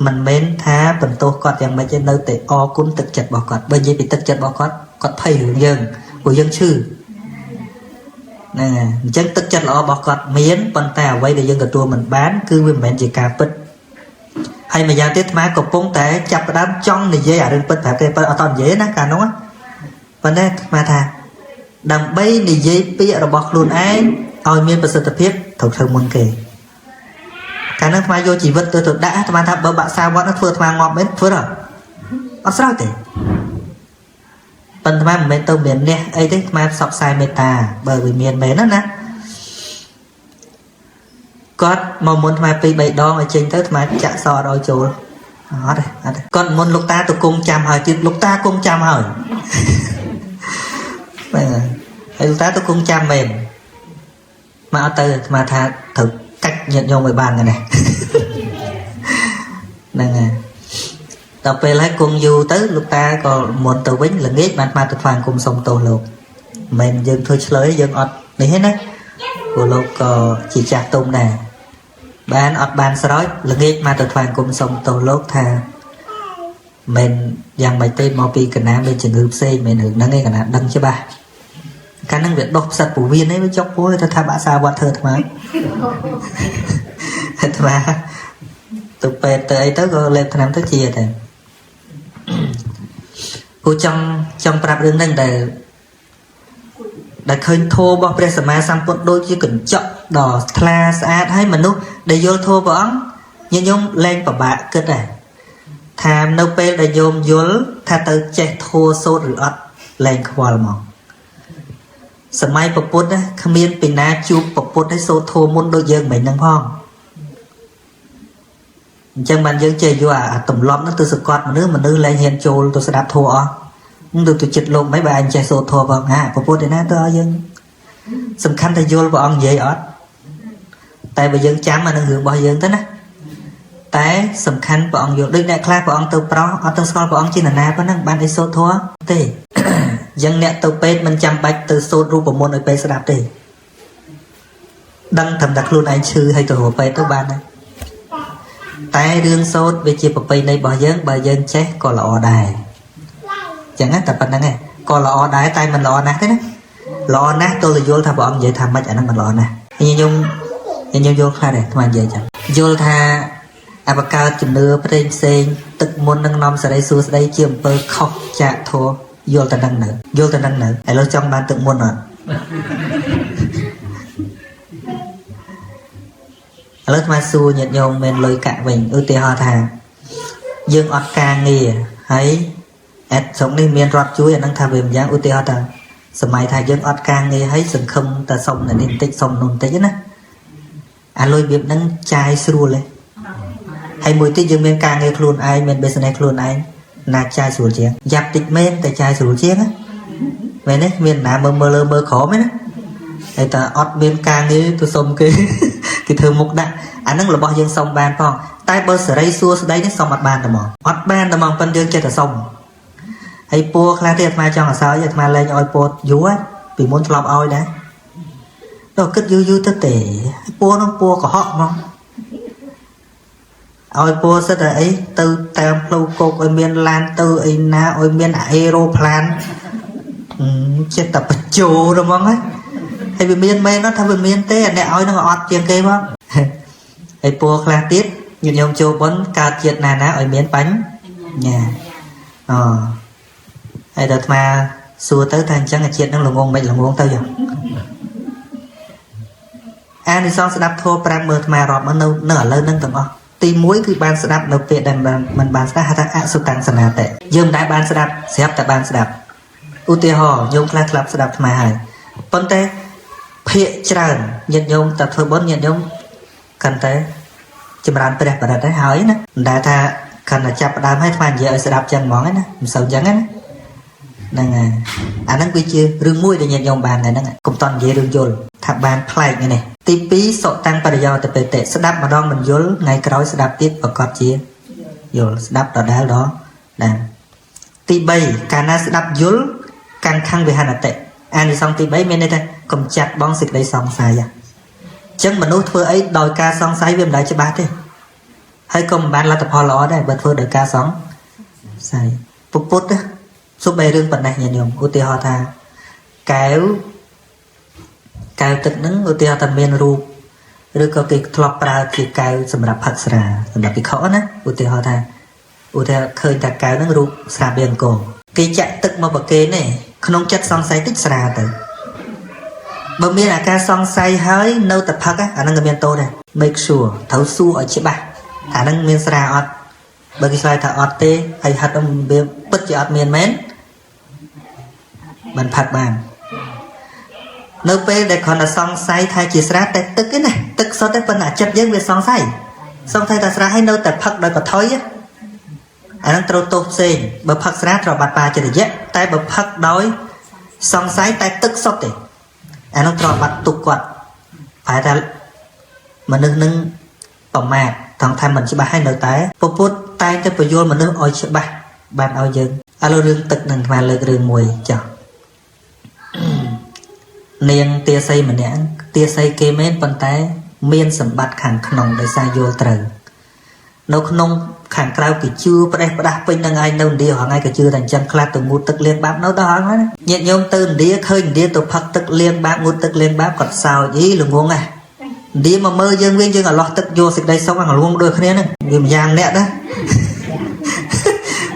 មិនមែនថាបន្ទោសគាត់យ៉ាងម៉េចទេនៅតែអរគុណទឹកចិត្តរបស់គាត់បើនិយាយពីទឹកចិត្តរបស់គាត់គាត់ភ័យរឿងយើងព្រោះយើងឈឺហ្នឹងហើយអញ្ចឹងទឹកចិត្តល្អរបស់គាត់មានប៉ុន្តែអ្វីដែលយើងទទួលមិនបានគឺវាមិនមែនជាការពិតហើយម្យ៉ាងទៀតអាត្មាកំពុងតែចាប់ផ្ដើមចង់និយាយអារឿងពិតប្រាប់គេប៉ុន្តែអត់តនិយាយណាកាលនោះប៉ុន្តែអាត្មាថាដើម្បីនិយាយពាក្យរបស់ខ្លួនឯងឲ្យមានប្រសិទ្ធភាពត្រូវធ្វើមុនគេកាលនោះអាត្មាយកជីវិតទៅដាក់អាត្មាថាបើបាក់សាវត្តនោះធ្វើអាត្មាងាប់មែនធ្វើដល់អត់ស្រោចទេប៉ុន្តែមិនមែនទៅមានអ្នកអីទេអាត្មាផ្សព្វផ្សាយមេត្តាបើវាមានមែនណាណាគាត់មកមុនអាត្មា2 3ដងឲ្យចេញទៅអាត្មាចាក់សអត់ឲ្យចូលអត់ទេអត់ទេគាត់មុនលោកតាទៅគង់ចាំហើយទៀតលោកតាគង់ចាំហើយបាទហើយលោកតាទៅគង់ចាំមែនមកអត់ទៅអាត្មាថាត្រូវកាច់ញាតិញោមឲ្យបានហ្នឹងហ្នឹងហើយដល់ពេលហើយគង់យូរទៅលោកតាក៏មុនទៅវិញល្ងាចបានមកទៅថ្វាយគុំសុំទោសលោកមិនមែនយើងធ្វើឆ្លើយយើងអត់នេះទេណាព្រោះលោកក៏ជាចាស់ទុំដែរបានអត់បានស្រោចល្ងាចមកទៅថ្វាយគុំសុំទោសលោកថាមិនយ៉ាងម៉េចទេមកពីកណាមានជំងឺផ្សេងមិនរឿងហ្នឹងឯងកណាដឹងច្បាស់កាលហ្នឹងវាដុសផ្សិតពោះវៀនឯងវាចុកពោះទៅថាបាក់សាវត្តធ្វើអាត្មាអាត្មាទៅពេទ្យទៅអីទៅក៏លេបថ្នាំទៅជាដែរពូចង់ប្រាប់រឿងហ្នឹងដែលឃើញធម៌របស់ព្រះសម្មាសម្ពុទ្ធដូចជាកញ្ចក់ដ៏ថ្លាស្អាតហើយមនុស្សដែលយល់ធម៌ព្រះអង្គញាតិញោមលែងពិបាកគិតដែរថានៅពេលដែលញោមយល់ថាទៅចេះធម៌សូត្រឬអត់លែងខ្វល់មកសម័យពុទ្ធណាគ្មានពីណាជួបពុទ្ធឲ្យសូត្រធម៌មុនដូចយើងមិនហ្នឹងផងអញ្ចឹងបានយើងចេះយកអាទម្លាប់ហ្នឹងទៅសង្កត់មនុស្សមនុស្សលែងហ៊ានចូលទៅស្ដាប់ធម៌អស់ទៅចិត្តលោកមិនបើអញចេះសូត្រធម៌ផងហាពុទ្ធឯណាទៅឲ្យយើងសំខាន់ថាយល់ព្រះអង្គនិយាយអត់តែបើយើងចាំអានឹងរឿងរបស់យើងទៅណាតែសំខាន់ព្រះអង្គយល់ដូចអ្នកខ្លះព្រះអង្គទៅប្រោះអត់ទៅស្គាល់ព្រះអង្គជានរណាប៉ុណ្ណឹងបានឲ្យសូត្រធម៌ទេអញ្ចឹងអ្នកទៅពេទ្យមិនចាំបាច់ទៅសូត្ររូបមន្តឲ្យពេទ្យស្ដាប់ទេដឹងត្រឹមតែខ្លួនឯងឈឺហើយទៅរកពេទ្យទៅបានហើយតែរឿងសូត្រវាជាប្រពៃណីរបស់យើងបើយើងចេះក៏ល្អដែរអញ្ចឹងតែប៉ុណ្្នឹងឯងក៏ល្អដែរតែមិនល្អណាស់ទេណាល្អណាស់ទល់តែយល់ថាព្រះអង្គនិយាយថាម៉េចអាហ្នឹងមិនល្អណាស់ញោមញោមយល់ខ្លះដែរអាត្មានិយាយចឹងយល់ថាអបកើតជំនឿផ្សេងផ្សេងទឹកមុននឹងនាំសេរីសួស្តីជាអំពើខុសចាកធម៌ យល់តែនឹងនៅយល់តែនឹងនៅឥឡូវចង់បានទឹកមុនអត់ឥឡូវអាត្មាសួរញាតិញោមមានលុយកាក់វិញឧទាហរណ៍ថាយើងអត់ការងារហើយអេតស្រុកនេះមានរដ្ឋជួយអានឹងថាវាម្យ៉ាងឧទាហរណ៍ថាសម័យថាយើងអត់ការងារហើយសង្ឃឹមតែសុំនៅនេះបន្តិចសុំនោះបន្តិចណាអាលុយរបៀបហ្នឹងចាយស្រួលទេហើយមួយទៀតយើងមានការងារខ្លួនឯងមាន business ខ្លួនឯងណាចាយស្រួលជាងយ៉ាប់តិចមែនតែចាយស្រួលជាងណាមែនទេមានណាមើលមើលលើមើលក្រោមទេណាហើយតែអត់មានការងារទៅសុំគេគេធ្វើមុខដាក់អាហ្នឹងរបស់យើងសុំបានផងតែបើសេរីសួស្ដីនេះសុំអត់បានតែហ្មងអត់បានតែហ្មងប៉ុន្តែយើងចេះតែសុំហើយពួរខ្លះទៀតអាត្មាចង់អសោយអាត្មាលែងឲ្យពួរយូរពីមុនធ្លាប់ឲ្យដែរដល់គិតយូរយូរទៅទេពួរនោះពួរកុហកហ្មងឲ្យពួរសិតតែអីទៅតាមផ្លូវគោកឲ្យមានឡានទៅអីណាឲ្យមានអេរ៉ូផ្លានចិត្តតែបញ្ជោទៅហ្មងហើយវាមានមែនអត់ថាវាមានទេអាអ្នកឲ្យនឹងអត់ជាងគេហ្មងហើយពួរខ្លះទៀតញាតិញោមចូលបុណ្យកើតជាតិណាណាឲ្យមានបញ្ញាអូហើយដល់អាត្មាសួរទៅថាអញ្ចឹងអាជាតិនឹងល្ងងមិនល្ងងទៅយ៉ាងអានិសង្សស្ដាប់ធម៌5មើលអាត្មារាប់មកនៅឥឡូវនឹងទាំងអស់ទី1គឺបានស្ដាប់នៅពេលដែលមិនបានស្ដាប់ហៅថាអសុតាំងសនាតិយើងមិនដែលបានស្ដាប់ស្រាប់តែបានស្ដាប់ឧទាហរណ៍ញោមខ្លះធ្លាប់ស្ដាប់អាត្មាហើយប៉ុន្តែភាកច្រើនញាតិញោមតែធ្វើបុណ្យញាតិញោមកាន់តែចម្រើនព្រះបរិត្តហើយណាមិនដែលថាកាន់តែចាប់ផ្ដើមឲ្យអាត្មានិយាយឲ្យស្ដាប់ចឹងហ្មងណាមិនសូវចឹងណាហ្នឹងហើយអាហ្នឹងវាជារឿងមួយដែលញាតិញោមបានហើយហ្នឹងកុំតន់និយាយរឿងយល់ថាបានប្លែកនេះទី2សុតាំងបរិយោតបេតិស្ដាប់ម្ដងមិនយល់ថ្ងៃក្រោយស្ដាប់ទៀតប្រកាសជាយល់ស្ដាប់ដដែលដដែលទី3កាលណាស្ដាប់យល់កាន់ខੰវិហនតិអានិសង្សទី3មានន័យថាកំចាត់បងសេចក្តីសង្ស័យអញ្ចឹងមនុស្សធ្វើអីដោយការសង្ស័យវាមិនដែលច្បាស់ទេហើយក៏មិនបានលទ្ធផលល្អដែរបើធ្វើដោយការសង្ស័យពុទ្ធសូម្បីរឿងប៉ុណ្ណេះញាតិញោមឧទាហរណ៍ថាកែវទឹកហ្នឹងឧទាហរណ៍ថាមានរូបឬក៏គេធ្លាប់ប្រើជាកែវសម្រាប់ផឹកស្រាសម្រាប់ភិក្ខុណាឧទាហរណ៍ថាឧទាហរណ៍ឃើញថាកែវហ្នឹងរូបស្រាបៀរអង្គរគេចាក់ទឹកមកប្រគេនទេក្នុងចិត្តសង្ស័យតិចស្រាទៅបើមានអាការសង្ស័យហើយនៅតែផឹកអាហ្នឹងក៏មានទោសដែរ make sure ត្រូវសួរឲ្យច្បាស់អាហ្នឹងមានស្រាអត់បើគេឆ្លើយថាអត់ទេហើយហិតវាពិតជាអត់មានមែនមិនផឹកបាននៅពេលដែលគ្រាន់តែសង្ស័យថាជាស្រាតែទឹកឯណាទឹកសុទ្ធទេប៉ុន្តែចិត្តយើងវាសង្ស័យថាស្រាហើយនៅតែផឹកដោយកថុយអាហ្នឹងត្រូវទោសផ្សេងបើផឹកស្រាត្រូវបាត់បាចរិយៈតែបើផឹកដោយសង្ស័យតែទឹកសុទ្ធទេអានោះត្រូវបាត់ទុកគាត់ប្រហែលថាមនុស្សនឹងប្រមាថថងថាមិនច្បាស់ហើយនៅតែពុទ្ធតែងតែពយល់មនុស្សឲ្យច្បាស់បានឲ្យយើងឥឡូវរឿងទឹកនឹងអាត្មាលើករឿងមួយចុះនាងទាសីម្នាក់ទាសីគេមែនប៉ុន្តែមានសម្បត្តិខាងក្នុងដោយសារយល់ត្រូវនៅក្នុងខាងក្រៅគេជឿផ្ដេសផ្ដាស់ពេញនឹងឯងនៅឥណ្ឌារាល់ថ្ងៃក៏ជឿតែអញ្ចឹងខ្លះទៅងូតទឹកលាងបាបនៅដល់ហ្នឹងញាតិញោមទៅឥណ្ឌាឃើញឥណ្ឌាទៅផឹកទឹកលាងបាបងូតទឹកលាងបាបគាត់សោចអីល្ងងហ៎ឥណ្ឌាមកមើលយើងវិញយើងអាឡោះទឹកយកសេចក្តីសុខអាល្ងងដូចគ្នាហ្នឹងវាម្យ៉ាងអ្នកណា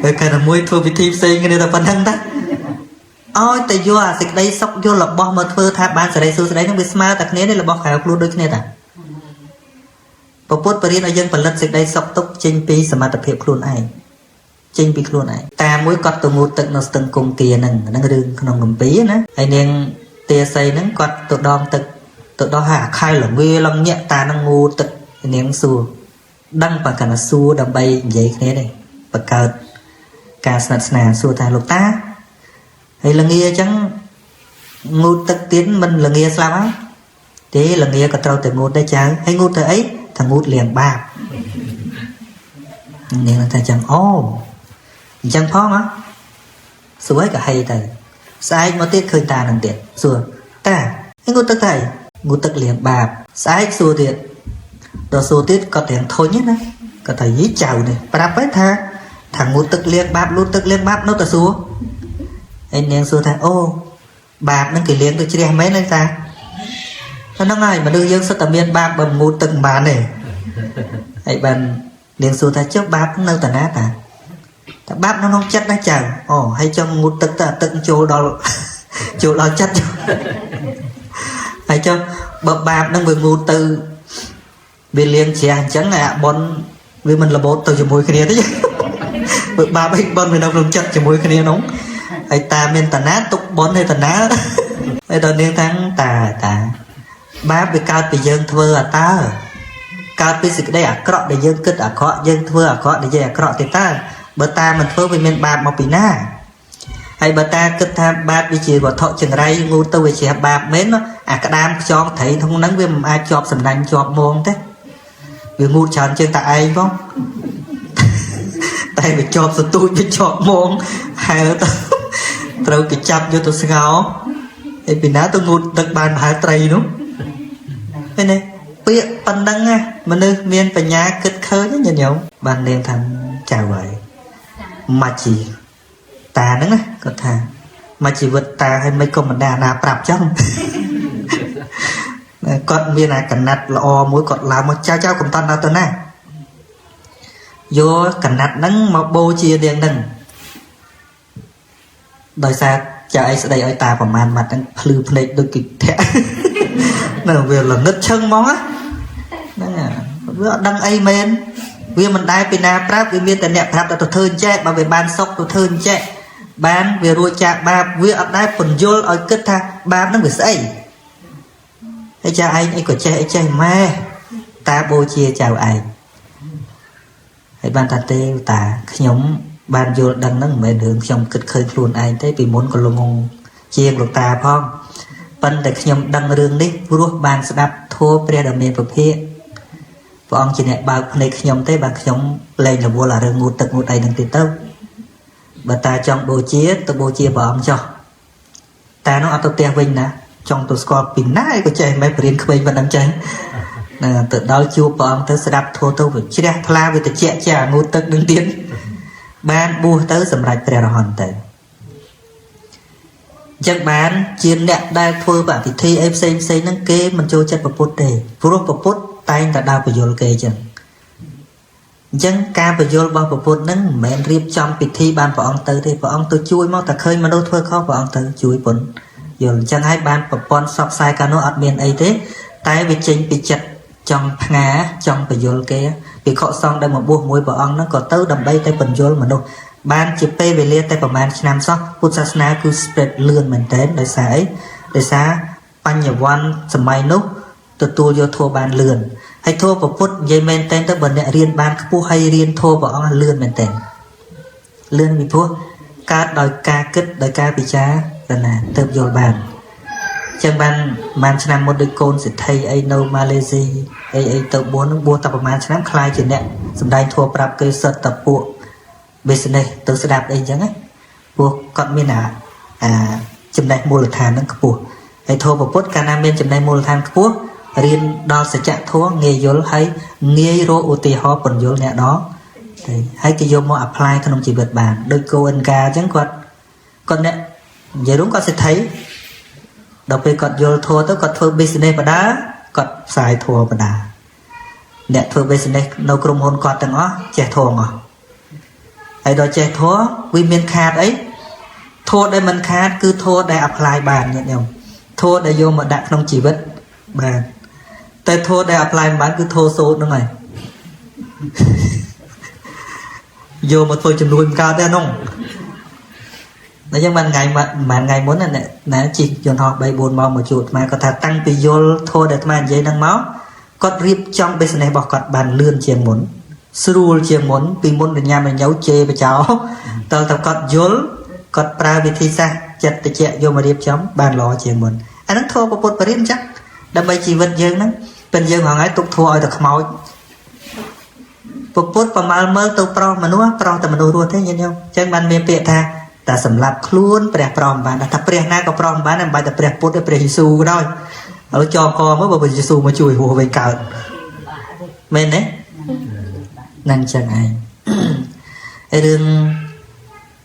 ពេលកាលតែមួយធ្វើពិធីផ្សេងគ្នាតែប៉ុណ្្នឹងតាឲ្យតែយកអាសេចក្តីសុខយករបស់មកធ្វើថាបានសេរីសួស្តីហ្នឹងវាស្មើតែគ្នានេះរបស់ក្រៅខ្លួនដូចគ្នាតាពុទ្ធបរិញ្ញាឲ្យយើងផលិតសេចក្តីសុខទុក្ខចេញពីសមត្ថភាពខ្លួនឯងចេញពីខ្លួនឯងតាមមួយគាត់ទៅងូតទឹកនៅស្ទឹងគង្គាហ្នឹងហ្នឹងរឿងក្នុងគម្ពីរណាហើយនាងទាសីហ្នឹងគាត់ទៅដងទឹកទៅដល់ហើយអាខែល្ងាឡងញាក់តានឹងងូតទឹកនាងសួរដឹងបើកណ្ណាសួរដើម្បីនិយាយគ្នាទេបង្កើតការស្និទ្ធស្នាលសួរថាលោកតាហើយល្ងាអញ្ចឹងងូតទឹកទៀតមិនល្ងាស្លាប់ហើយទេល្ងាក៏ត្រូវតែងូតដែរចៅហើយងូតទៅអីថាងូតលាងបាបនាងថាចឹងអូអញ្ចឹងផងហ៎សួរឲ្យក៏ហីទៅស្អែកមកទៀតឃើញតានឹងទៀតសួរតាងូតទឹកទៅងូតទឹកលាងបាបស្អែកសួរទៀតដល់សួរទៀតគាត់ទាំងធុញណាគាត់ថាយីចៅនេះប្រាប់ហើយថាងូតទឹកលាងបាបលូតទឹកលាងបាបនៅតែសួរហើយនាងសួរថាអូបាបនឹងគេលាងទៅជ្រះមែនទេតាហ្នឹងហើយមនុស្សយើងសុទ្ធតែមានបាបបើងូតទឹកមិនបានទេហើយបាននាងសួរថាចុះបាបនៅតាណាតា តែបាបនៅក្នុងចិត្តណាចៅអូហើយចង់ងូតទឹកទៅអាទឹកចូលដល់ចូលដល់ចិត្តហើយចុះបើបាបនឹងវាងូតទៅវាលៀងជ្រះអញ្ចឹងអាបុណ្យវាមិនរបូតទៅជាមួយគ្នាទេបើបាបអីបុណ្យវានៅក្នុងចិត្តជាមួយគ្នានោះហើយតាមានតាណាទុកបុណ្យហើយតាណាហើយដល់នាងតាំងតាតាបាបវាកើតពីយើងធ្វើអាតើកើតពីសេចក្តីអាក្រក់ដែលយើងគិតអាក្រក់យើងធ្វើអាក្រក់និយាយអាក្រក់ទេតើបើតាមិនធ្វើវាមានបាបមកពីណាហើយបើតាគិតថាបាបវាជាវត្ថុចង្រៃងូតទៅវាជាបាបមែនអាក្តាមខ្យងត្រីក្នុងហ្នឹងវាមិនអាចជាប់សំណាញ់ជាប់មងទេវាងូតច្រើនជាងតាឯងផងតែវាជាប់សទូចវាជាប់មងហែលទៅត្រូវគេចាប់យកទៅស្ងោហើយពីណាទៅងូតទឹកបានប្រហែលត្រីនោះឃើញទេពាក្យប៉ុណ្ណឹងណាមនុស្សមានបញ្ញាគិតឃើញញាតិញោមបាននាងថាចៅហើយមកជីតាហ្នឹងណាគាត់ថាមកជីវិតតាឲ្យមិនក៏មិនដែរណាប្រាប់ចឹងគាត់មានអាកណាត់ល្អមួយគាត់ឡើងមកចៅចៅកំតន់ដល់ទៅណាយកកណាត់ហ្នឹងមកបូជានាងហ្នឹងដោយសារចៅឯងស្ដីឲ្យតាប្រមាណម៉ាត់ហ្នឹងភ្លឺភ្នែកដូចគិធាក់នៅវាល្ងឹតឈឹងហ្មងហ្នឹងវាអត់ដឹងអីមែនវាមិនដែលពីណាប្រាប់វាមានតែអ្នកប្រាប់តែទៅធ្វើអញ្ចេះបើវាបានសុខទៅធ្វើអញ្ចេះបានវារួចចាកបាបវាអត់ដែលពន្យល់ឲ្យគិតថាបាបហ្នឹងវាស្អីហើយចៅឯងអីក៏ចេះអីចេះម៉ែតាបូជាចៅឯងហើយបានថាទេតាខ្ញុំបានយល់ដឹងហ្នឹងមិនមែនរឿងខ្ញុំគិតឃើញខ្លួនឯងទេពីមុនក៏លងងជាងលោកតាផងប៉ុន្តែខ្ញុំដឹងរឿងនេះព្រោះបានស្ដាប់ធម៌ព្រះដ៏មានពភាកព្រះអង្គជាអ្នកបើកភ្នែកខ្ញុំទេបាទខ្ញុំលែងរវល់អារឿងងូតទឹកងូតអីហ្នឹងទៀតទៅបើតាចង់បូជាទៅបូជាព្រះអង្គចុះតានោះអត់ទៅផ្ទះវិញណាចង់ទៅស្គាល់ពីណាឯងក៏ចេះមិនបរៀនក្មេងប៉ុណ្ណឹងចេះណាទៅដល់ជួបព្រះអង្គទៅស្ដាប់ធម៌ទៅវាជ្រះថ្លាវាត្រជាក់ជាងូតទឹកនឹងទៀតបានបួសទៅសម្រេចព្រះរហន្តទៅអញ្ចឹងបានជាអ្នកដែលធ្វើបពិធីអីផ្សេងផ្សេងហ្នឹងគេមិនចូលចិត្តពុទ្ធទេព្រោះពុទ្ធតែងតែដើរពយល់គេអញ្ចឹងអញ្ចឹងការពយល់របស់ពុទ្ធហ្នឹងមិនមែនរៀបចំពិធីបានព្រះអង្គទៅទេព្រះអង្គទៅជួយមកតែឃើញមនុស្សធ្វើខុសព្រះអង្គទៅជួយពុនយល់អញ្ចឹងហើយបានប្រព័ន្ធផ្សព្វផ្សាយកាលនោះអត់មានអីទេតែវាចេញពីចិត្តចង់ផ្ងាចង់ពយល់គេភិក្ខុសង្ឃដែលមកបួសមួយព្រះអង្គហ្នឹងក៏ទៅដើម្បីតែពន្យល់មនុស្សបានជាពេលវេលាតែប្រហែលឆ្នាំសោះពុទ្ធសាសនាគឺ spread លឿនមែនទែនដោយសារអីដោយសារបញ្ញវន្តសម័យនោះទទួលយកធម៌បានលឿនហើយធម៌ពុទ្ធនិយាយមែនទែនទៅបើអ្នករៀនបានខ្ពស់ហើយរៀនធម៌ព្រះអង្គលឿនមែនទែនលឿនពីព្រោះកើតដោយការគិតដោយការពិចារណាទើបយល់បានចឹងបានប្រហែលឆ្នាំមុនដូចកូនសិទ្ធិអីនៅម៉ាឡេស៊ីអីអីទៅបួសនឹងបួសតែប្រហែលឆ្នាំខ្លាយជាអ្នកសម្ដែងធម៌ប្រាប់គេសិតតពួក business ទៅស្ដាប់អីចឹងណាព្រោះគាត់មានអាចំណេះមូលដ្ឋានហ្នឹងខ្ពស់ហើយធម៌ពុទ្ធកាលណាមានចំណេះមូលដ្ឋានខ្ពស់រៀនដល់សច្ចធម៌ងាយយល់ហើយងាយរកឧទាហរណ៍ពន្យល់អ្នកដទៃហើយគេយកមក apply ក្នុងជីវិតបានដូចកូអិនកាអញ្ចឹងគាត់អ្នកនិយាយរួមគាត់សេដ្ឋីដល់ពេលគាត់យល់ធម៌ទៅគាត់ធ្វើ business បដាគាត់ផ្សាយធម៌បដាអ្នកធ្វើ business នៅក្រុមហ៊ុនគាត់ទាំងអស់ចេះធម៌អស់ហើយដល់ចេះធម៌វាមានខាតអីធម៌ដែលមិនខាតគឺធម៌ដែល apply បានញាតិញោមធម៌ដែលយកមកដាក់ក្នុងជីវិតបានតែធម៌ដែល apply មិនបានគឺធម៌សូត្រហ្នឹងហើយយកមកធ្វើចំនួនមិនកើតទេនោះតែយ៉ាងបានថ្ងៃមួយថ្ងៃមុនណាណាជិះយន្តហោះ3 4ម៉ោងមកជួបអាត្មាគាត់ថាតាំងពីយល់ធម៌ដែលអាត្មានិយាយហ្នឹងមកគាត់រៀបចំ business របស់គាត់បានលឿនជាងមុនស្រួលជាងមុនពីមុនញ៉ាំញ៉ៅជេរបចោតើតើគាត់យល់គាត់ប្រើវិធីសាស្ត្រចិត្តតិចយកមករៀបចំបានល្អជាងមុនអាហ្នឹងធម៌ពុទ្ធបរិញ្ញាចឹងដើម្បីជីវិតយើងហ្នឹងពេលយើងហងៃទុកធម៌ឲ្យតែខ្មោចពុទ្ធប្រមាលមើលទៅប្រុសមនុស្សប្រុសតែមនុស្សរស់ទេញាតិញោមចឹងបានមានពាក្យថាតែសម្រាប់ខ្លួនព្រះប្រោមបានថាព្រះណាក៏ប្រោមបានមិនបាច់តែព្រះពុទ្ធទេព្រះយេស៊ូក៏ដោយឥឡូវចងកមើលបើព្រះយេស៊ូមកជួយហួសវិញកើតមែនទេនឹងចឹងឯងរឿង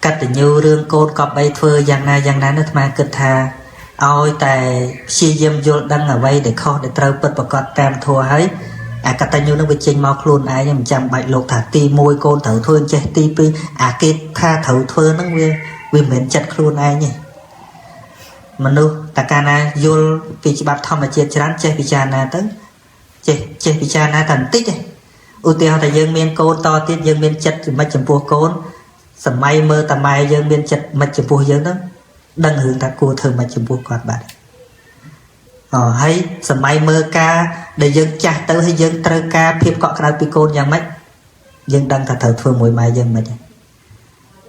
កតញ្ញូរឿងកូនកប់បីធ្វើយ៉ាងណាយ៉ាងណានោះអាត្មាគិតថាឲ្យតែព្យាយាមយល់ដឹងអ្វីដែលខុសដែលត្រូវពិតប្រាកដតាមធម៌ហើយ អាកតញ្ញូនឹងវាចេញមកខ្លួនឯងមិនចាំបាច់លោកថាទី1កូនត្រូវធ្វើចេះទី2អាគេថាត្រូវធ្វើហ្នឹងវាវាមិនមែនចិត្តខ្លួនឯងទេមនុស្សតើកាលណាយល់ពីច្បាប់ធម្មជាតិច្រើនចេះពិចារណាទៅចេះចេះពិចារណាតែបន្តិចទេឧទាហរណ៍ថាយើងមានកូនតទៀតយើងមានចិត្តមិនចំពោះកូនសម័យមើលតាម៉ែយើងមានចិត្តមិនចំពោះយើងហ្នឹងដឹងរឿងថាគួរធ្វើមិនចំពោះគាត់បាទអហើយសម័យមើលការដែលយើងចាស់ទៅហើយយើងត្រូវការភាពកក់ក្ដៅពីកូនយ៉ាងម៉េចយើងដឹងថាត្រូវធ្វើមួយម៉ែយើងមិន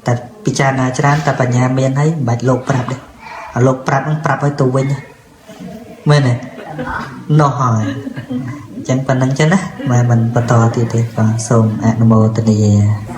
តែពិចារណាច្រើនតែបញ្ញាមានហើយមិនបាច់លោកប្រាប់ទេលោកប្រាប់ហ្នឹងប្រាប់ឲ្យទៅវិញមែនទេនោះហើយអញ្ចឹងប៉ុណ្្នឹងចឹងណាមិនបន្តទៀតទេបាទសូមអនុមោទនា។